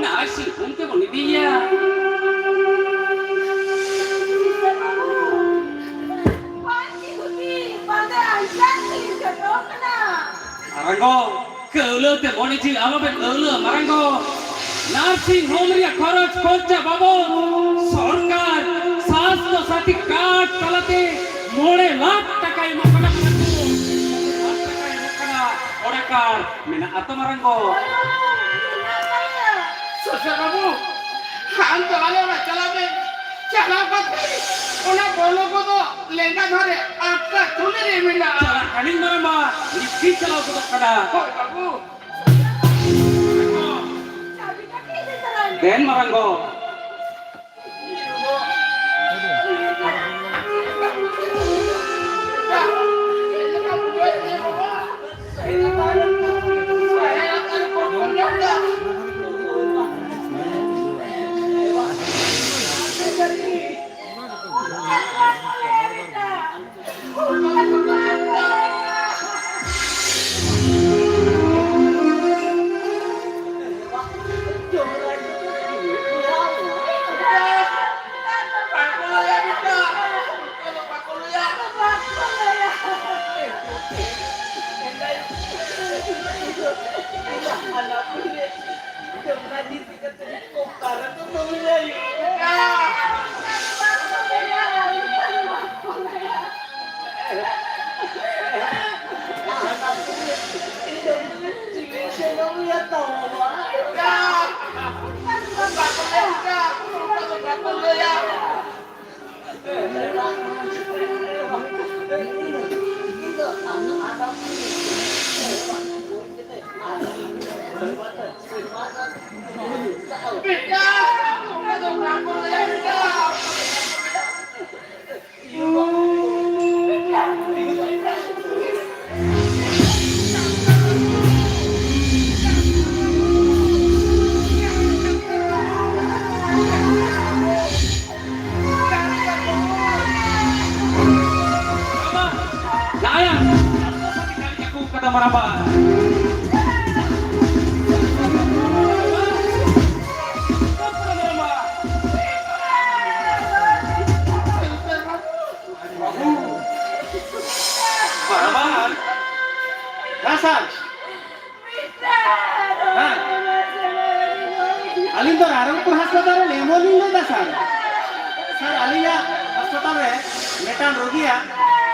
ᱱᱟᱨᱥᱤᱝ ᱦᱳᱢ ᱛᱮᱵᱚᱱ ᱤᱫᱤᱭᱮᱭᱟ᱾ ᱢᱟᱨᱟᱝ ᱜᱚ, ᱠᱟᱹᱣᱞᱟᱹ ᱛᱮ ᱢᱚᱱᱮ ᱡᱤᱣᱤ ᱟᱞᱚᱵᱮᱱ ᱟᱹᱣᱞᱟᱹ ᱢᱟᱨᱟᱝ ᱜᱚ᱾ ᱱᱟᱨᱥᱤᱝ ᱦᱳᱢ ᱨᱮᱭᱟᱜ ᱠᱷᱚᱨᱚᱪ ᱠᱷᱚᱨᱪᱟ ᱵᱟᱵᱚᱫ ᱥᱚᱨᱠᱟᱨ ᱥᱟᱥᱛᱷᱚ ᱥᱟᱛᱷᱤ ᱠᱟᱨᱰ ᱛᱟᱞᱟᱛᱮ ᱢᱚᱬᱮ ᱞᱟᱠᱷ ᱴᱟᱠᱟᱭ ᱮᱢᱚᱜ ᱠᱟᱱᱟ ᱢᱟᱨᱟᱝ ᱜᱚ᱾ ᱢᱚᱬᱮ ᱞᱟᱠᱷ ᱴᱟᱠᱟᱭ ᱮᱢᱚᱜ ᱠᱟᱱᱟ, ᱚᱱᱟ ᱠᱟᱨᱰ ᱢᱮᱱᱟᱜᱼᱟ ᱛᱚ ᱢᱟᱨᱟᱝ ᱜᱚ? ᱥᱚᱥᱟ ᱵᱟᱹᱵᱩ, ᱟᱢ ᱫᱚ ᱟᱞᱮ ᱚᱲᱟᱜ ᱪᱟᱞᱟᱣ ᱢᱮ᱾ ᱪᱟᱞᱟᱣ ᱠᱟᱛᱮ ᱚᱱᱟ ᱵᱚᱞᱚ ᱠᱚᱫᱚ ᱞᱮᱸᱜᱟ ᱫᱷᱟᱨᱮ ᱟᱴᱠᱟ ᱛᱷᱩᱞᱤ ᱨᱮ ᱢᱮᱱᱟᱜᱼᱟ᱾ ᱪᱟᱞᱟᱜ ᱠᱟᱹᱱᱟᱹᱧ ᱢᱟᱨᱟᱝ ᱵᱟ, ᱱᱤᱛ ᱜᱤᱧ ᱪᱟᱞᱟᱣ ᱜᱚᱫᱚᱜ ᱠᱟᱱᱟ᱾ ᱦᱳᱭ ᱵᱟᱹᱵᱩ᱾ ᱫᱮᱱ ᱢᱟᱨᱟᱝ ᱜᱚ᱾ ᱢᱟᱨᱟᱝᱵᱟ᱾ ᱢᱟᱨᱟᱝᱵᱟ᱾ ᱦᱮᱸ, ᱥᱟᱨ᱾ ᱦᱮᱸ᱾ ᱟᱹᱞᱤᱧ ᱫᱚ ᱨᱟᱭᱨᱚᱝᱯᱩᱨ ᱦᱟᱥᱯᱟᱛᱟᱞ ᱨᱮᱱ ᱮᱢ ᱚ ᱞᱤᱧ ᱞᱟᱹᱭᱫᱟ, ᱥᱟᱨ᱾ ᱥᱟᱨ, ᱟᱹᱞᱤᱧᱟᱜ ᱦᱟᱥᱯᱟᱛᱟᱞ ᱨᱮ ᱢᱤᱫᱴᱟᱝ ᱨᱳᱜᱤᱭᱟᱜ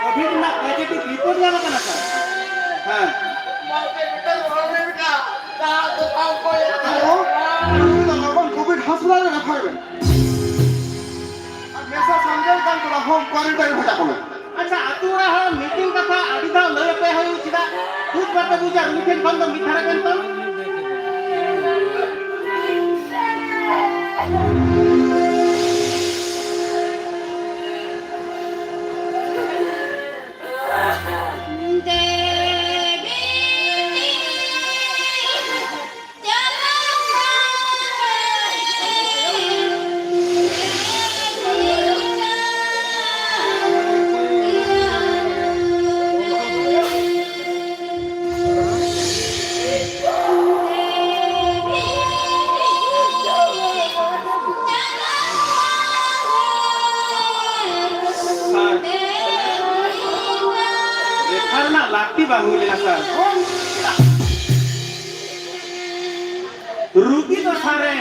ᱠᱳᱵᱷᱤᱰ ᱨᱮᱱᱟᱜ ᱯᱚᱡᱤᱴᱤᱵᱷ ᱨᱤᱯᱳᱨᱴ ᱧᱟᱢ ᱟᱠᱟᱱᱟ, ᱥᱟᱨ᱾ ᱦᱮᱸ᱾ ᱟᱫᱚ ᱩᱱᱤ ᱫᱚ ᱞᱚᱜᱚᱱ ᱠᱳᱵᱷᱤᱰ ᱦᱟᱥᱯᱟᱛᱟᱞ ᱨᱮ ᱨᱮᱯᱷᱟᱨ ᱵᱮᱱ᱾ ᱟᱨ ᱢᱮᱥᱟ ᱥᱟᱢᱡᱟᱣ ᱠᱟᱱ ᱠᱚᱫᱚ ᱦᱳᱢ ᱠᱣᱟᱨᱮᱱᱴᱟᱭᱤᱱ ᱵᱷᱮᱡᱟ ᱠᱚᱢᱮ᱾ ᱟᱪᱪᱷᱟ, ᱟᱹᱛᱩ ᱚᱲᱟᱜ ᱦᱚᱲ ᱢᱤᱴᱤᱝ ᱠᱟᱛᱷᱟ ᱟᱹᱰᱤ ᱫᱷᱟᱣ ᱞᱟᱹᱭ ᱟᱯᱮ ᱦᱩᱭᱩᱜ, ᱪᱮᱫᱟᱜ ᱵᱩᱡᱽ ᱵᱟᱯᱮ ᱵᱩᱡᱟ? ᱨᱩᱜᱤ ᱴᱷᱮᱱ ᱠᱷᱚᱱ ᱫᱚ ᱢᱤᱫ ᱫᱷᱟᱨᱮ ᱵᱮᱱ ᱛᱚᱞ᱾ ᱨᱮᱯᱷᱟᱨ ᱨᱮᱱᱟᱜ ᱞᱟᱹᱠᱛᱤ ᱵᱟᱝ ᱦᱩᱭ ᱞᱮᱱᱟ, ᱥᱟᱨ᱾ ᱨᱩᱜᱤ ᱫᱚ ᱥᱟᱨᱮ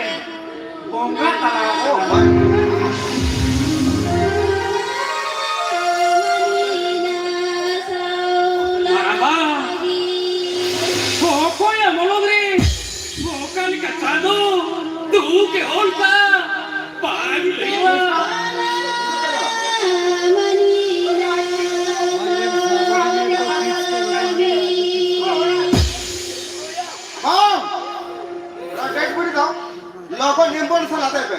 ᱵᱚᱸᱜᱟ ᱛᱟᱞᱟ ᱟᱠᱟᱱᱟ᱾ ᱢᱟᱨᱟᱝᱵᱟ, ᱚᱠᱚᱭᱟᱜ ᱢᱚᱞᱚᱝ ᱨᱮ ᱚᱠᱟ ᱞᱮᱠᱟ ᱪᱟᱸᱫᱚ ᱫᱩᱠ ᱮ ᱚᱞ ᱠᱟᱜᱼᱟ, ᱵᱟᱝ ᱞᱟᱹᱭᱚᱜᱼᱟ᱾ ᱵᱟᱝ! ᱚᱱᱟ ᱰᱮᱰ ᱵᱚᱰᱤ ᱫᱚ ᱞᱚᱜᱚᱱ ᱮᱢᱵᱩᱞᱮᱱᱥ ᱨᱮ ᱞᱟᱫᱮᱭ ᱯᱮ᱾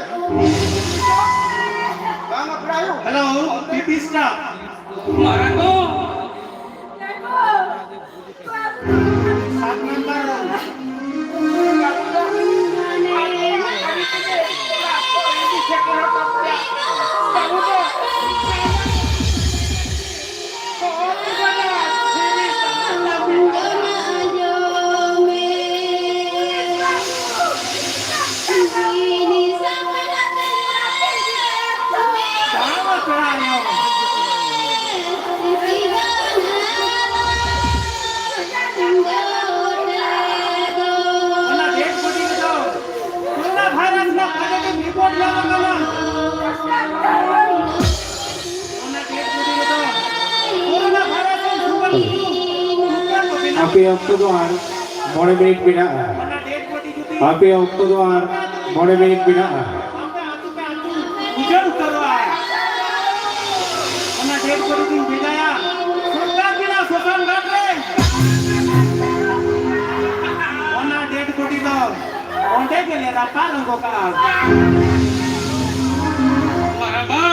ᱵᱟᱝ ᱵᱟᱯᱞᱟᱭᱚᱜ᱾ ᱦᱮᱞᱳ, ᱯᱤ ᱯᱤ ᱥᱴᱟᱯ᱾ ᱢᱟᱨᱟᱝ ᱜᱚ᱾ ᱥᱟᱛ ᱱᱟᱢᱵᱟᱨ ᱨᱩᱢ᱾ ᱟᱯᱮ ᱚᱠᱛᱚ ᱫᱚ ᱟᱨ ᱢᱚᱬᱮ ᱢᱤᱱᱤᱴ ᱢᱮᱱᱟᱜᱼᱟ᱾ ᱟᱯᱮ ᱚᱠᱛᱚ ᱫᱚ ᱟᱨ ᱢᱚᱬᱮ ᱢᱤᱱᱤᱴ ᱢᱮᱱᱟᱜᱼᱟ᱾ ᱟᱯᱮ ᱟᱹᱛᱩ ᱯᱮ ᱟᱹᱛᱩ ᱩᱡᱟᱹᱲ ᱩᱛᱟᱹᱨᱚᱜᱼᱟ᱾ ᱚᱱᱟ ᱰᱮᱰ ᱵᱚᱰᱤ ᱫᱩᱧ ᱵᱷᱮᱡᱟᱭᱟ ᱥᱚᱨᱠᱟᱨ ᱵᱮᱱᱟᱣ ᱥᱚᱥᱟᱱ ᱜᱷᱟᱴ ᱨᱮ᱾ ᱚᱱᱟ ᱰᱮᱰ ᱵᱚᱰᱤ ᱫᱚ ᱚᱸᱰᱮ ᱜᱮᱞᱮ ᱨᱟᱯᱟᱜ ᱨᱚᱝᱜᱚ ᱠᱟᱜᱼᱟ᱾ ᱵᱟᱵᱟ,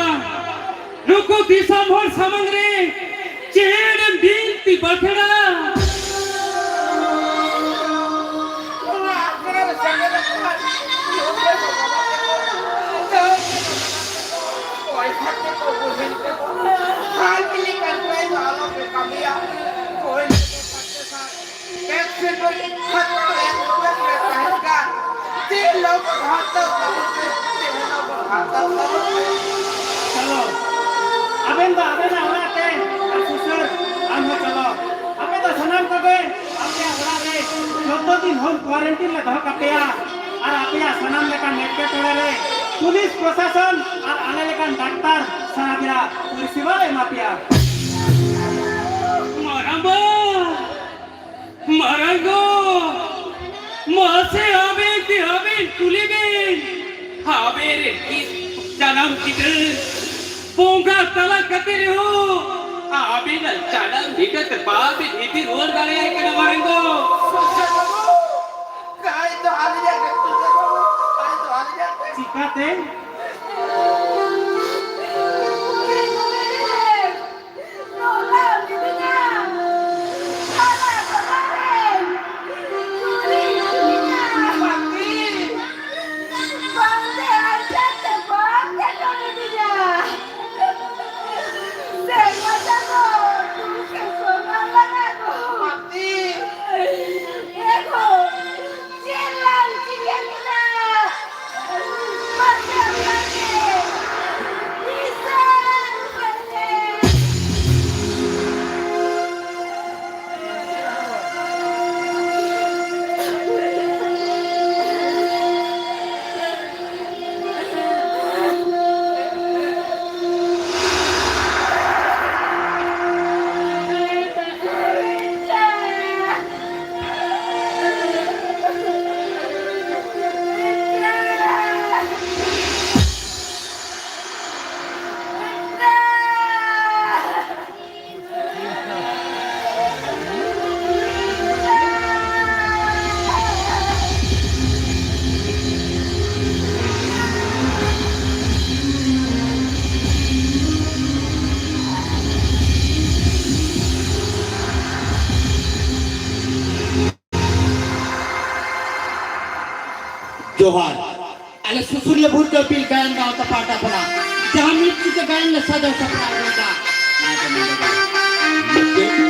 ᱱᱩᱠᱩ ᱫᱤᱥᱚᱢ ᱦᱚᱲ ᱥᱟᱢᱟᱝ ᱨᱮ ᱪᱮᱫ ᱮᱢ ᱵᱤᱱᱛᱤ ᱵᱟᱠᱷᱮᱲᱟ? ᱱᱚᱣᱟ ᱟᱠᱷᱲᱟ ᱨᱮ ᱥᱮᱴᱮᱨ ᱟᱠᱟᱱ ᱯᱚᱭᱥᱟ ᱛᱮᱠᱚ ᱵᱩᱡᱷᱟᱹᱣ ᱛᱮᱠᱚ ᱦᱟᱞ ᱵᱤᱞᱤ ᱠᱟᱱ ᱠᱚ ᱟᱞᱚ ᱯᱮ ᱠᱟᱹᱢᱤᱭᱟ᱾ ᱦᱳᱭ᱾ ᱮᱠᱥᱤᱰᱮᱱᱴ ᱠᱷᱟᱛᱟ ᱨᱮ ᱛᱟᱦᱮᱸ ᱠᱟᱱ ᱪᱮᱫ ᱞᱚᱜᱚᱱ ᱦᱟᱛᱟᱣ ᱛᱟᱵᱚᱱ ᱯᱮ, ᱪᱮᱫ ᱞᱚᱜᱚᱱ ᱦᱟᱛᱟᱣ ᱛᱟᱵᱚᱱ ᱯᱮ᱾ ᱪᱚᱞᱚ, ᱟᱵᱮᱱ ᱫᱚ ᱟᱵᱮᱱᱟᱜ ᱚᱲᱟᱜ ᱛᱮ, ᱟᱨ ᱥᱩᱥᱟᱹᱨ ᱟᱢ ᱦᱚᱸ ᱪᱚᱞᱚ᱾ ᱟᱯᱮ ᱫᱚ ᱥᱟᱱᱟᱢ ᱠᱚᱜᱮ ᱟᱯᱮᱭᱟᱜ ᱚᱲᱟᱜ ᱨᱮ ᱪᱳᱫᱫᱳ ᱫᱤᱱ ᱦᱳᱢ ᱠᱣᱟᱨᱮᱱᱴᱤᱱ ᱞᱮ ᱫᱚᱦᱚ ᱠᱟᱯᱮᱭᱟ᱾ ᱟᱨ ᱟᱯᱮᱭᱟᱜ ᱥᱟᱱᱟᱢ ᱞᱮᱠᱟᱱ ᱮᱴᱠᱮᱴᱚᱬᱮ ᱨᱮ ᱯᱩᱞᱤᱥ ᱯᱨᱚᱥᱟᱥᱚᱱ ᱟᱨ ᱟᱞᱮ ᱞᱮᱠᱟᱱ ᱰᱟᱠᱛᱟᱨ ᱥᱟᱨᱟ ᱵᱮᱲᱟ ᱯᱚᱨᱤᱥᱮᱵᱟ ᱞᱮ ᱮᱢᱟ ᱯᱮᱭᱟ᱾ ᱢᱟᱨᱟᱝᱵᱟ! ᱢᱟᱨᱟᱝ ᱜᱚ, ᱢᱟᱥᱮ ᱟᱵᱮᱱ ᱛᱮ ᱟᱵᱮᱱ ᱠᱩᱞᱤ ᱵᱮᱱ, ᱟᱵᱮᱱ ᱨᱮᱱ ᱡᱟᱱᱟᱢ ᱜᱤᱫᱽᱨᱟᱹ ᱵᱚᱸᱜᱟ ᱛᱟᱞᱟ ᱠᱟᱛᱮ ᱨᱮᱦᱚᱸ ᱟᱵᱮᱱᱟᱜ ᱡᱟᱱᱟᱢ ᱵᱷᱤᱴᱟᱹ ᱛᱮ ᱵᱟᱵᱮᱱ ᱤᱫᱤ ᱨᱩᱣᱟᱹᱲ ᱫᱟᱲᱮᱭᱟᱭ ᱠᱟᱱᱟ ᱢᱟᱨᱟᱝ ᱜᱚ᱾ ᱥᱩᱥᱟᱹᱨ ᱵᱟᱹᱵᱩ, ᱠᱟᱭ ᱫᱚ ᱟᱹᱞᱤᱧᱟᱜ ᱜᱮ, ᱥᱩᱥᱟᱹᱨ ᱵᱟᱹᱵᱩ, ᱠᱟᱭ ᱫᱚ ᱟᱹᱞᱤᱧᱟᱜ ᱜᱮ᱾ ᱪᱤᱠᱟᱛᱮ? ᱡᱚᱦᱟᱨ᱾ ᱟᱞᱮ ᱥᱩᱥᱩᱱᱤᱭᱟᱹ ᱵᱷᱩᱨᱠᱟᱹ ᱯᱤᱞ ᱜᱟᱭᱟᱱ ᱜᱟᱶᱛᱟ ᱯᱟᱦᱴᱟ ᱠᱷᱚᱱᱟᱜ ᱡᱟᱦᱟᱸ ᱢᱤᱫ ᱠᱤᱛᱟᱹ ᱜᱟᱭᱟᱱ ᱞᱮ ᱥᱟᱡᱟᱣ ᱥᱟᱯᱲᱟᱣ ᱞᱮᱫᱟ, ᱚᱱᱟ ᱫᱚ ᱱᱚᱰᱮ ᱜᱮ ᱢᱩᱪᱟᱹᱫ᱾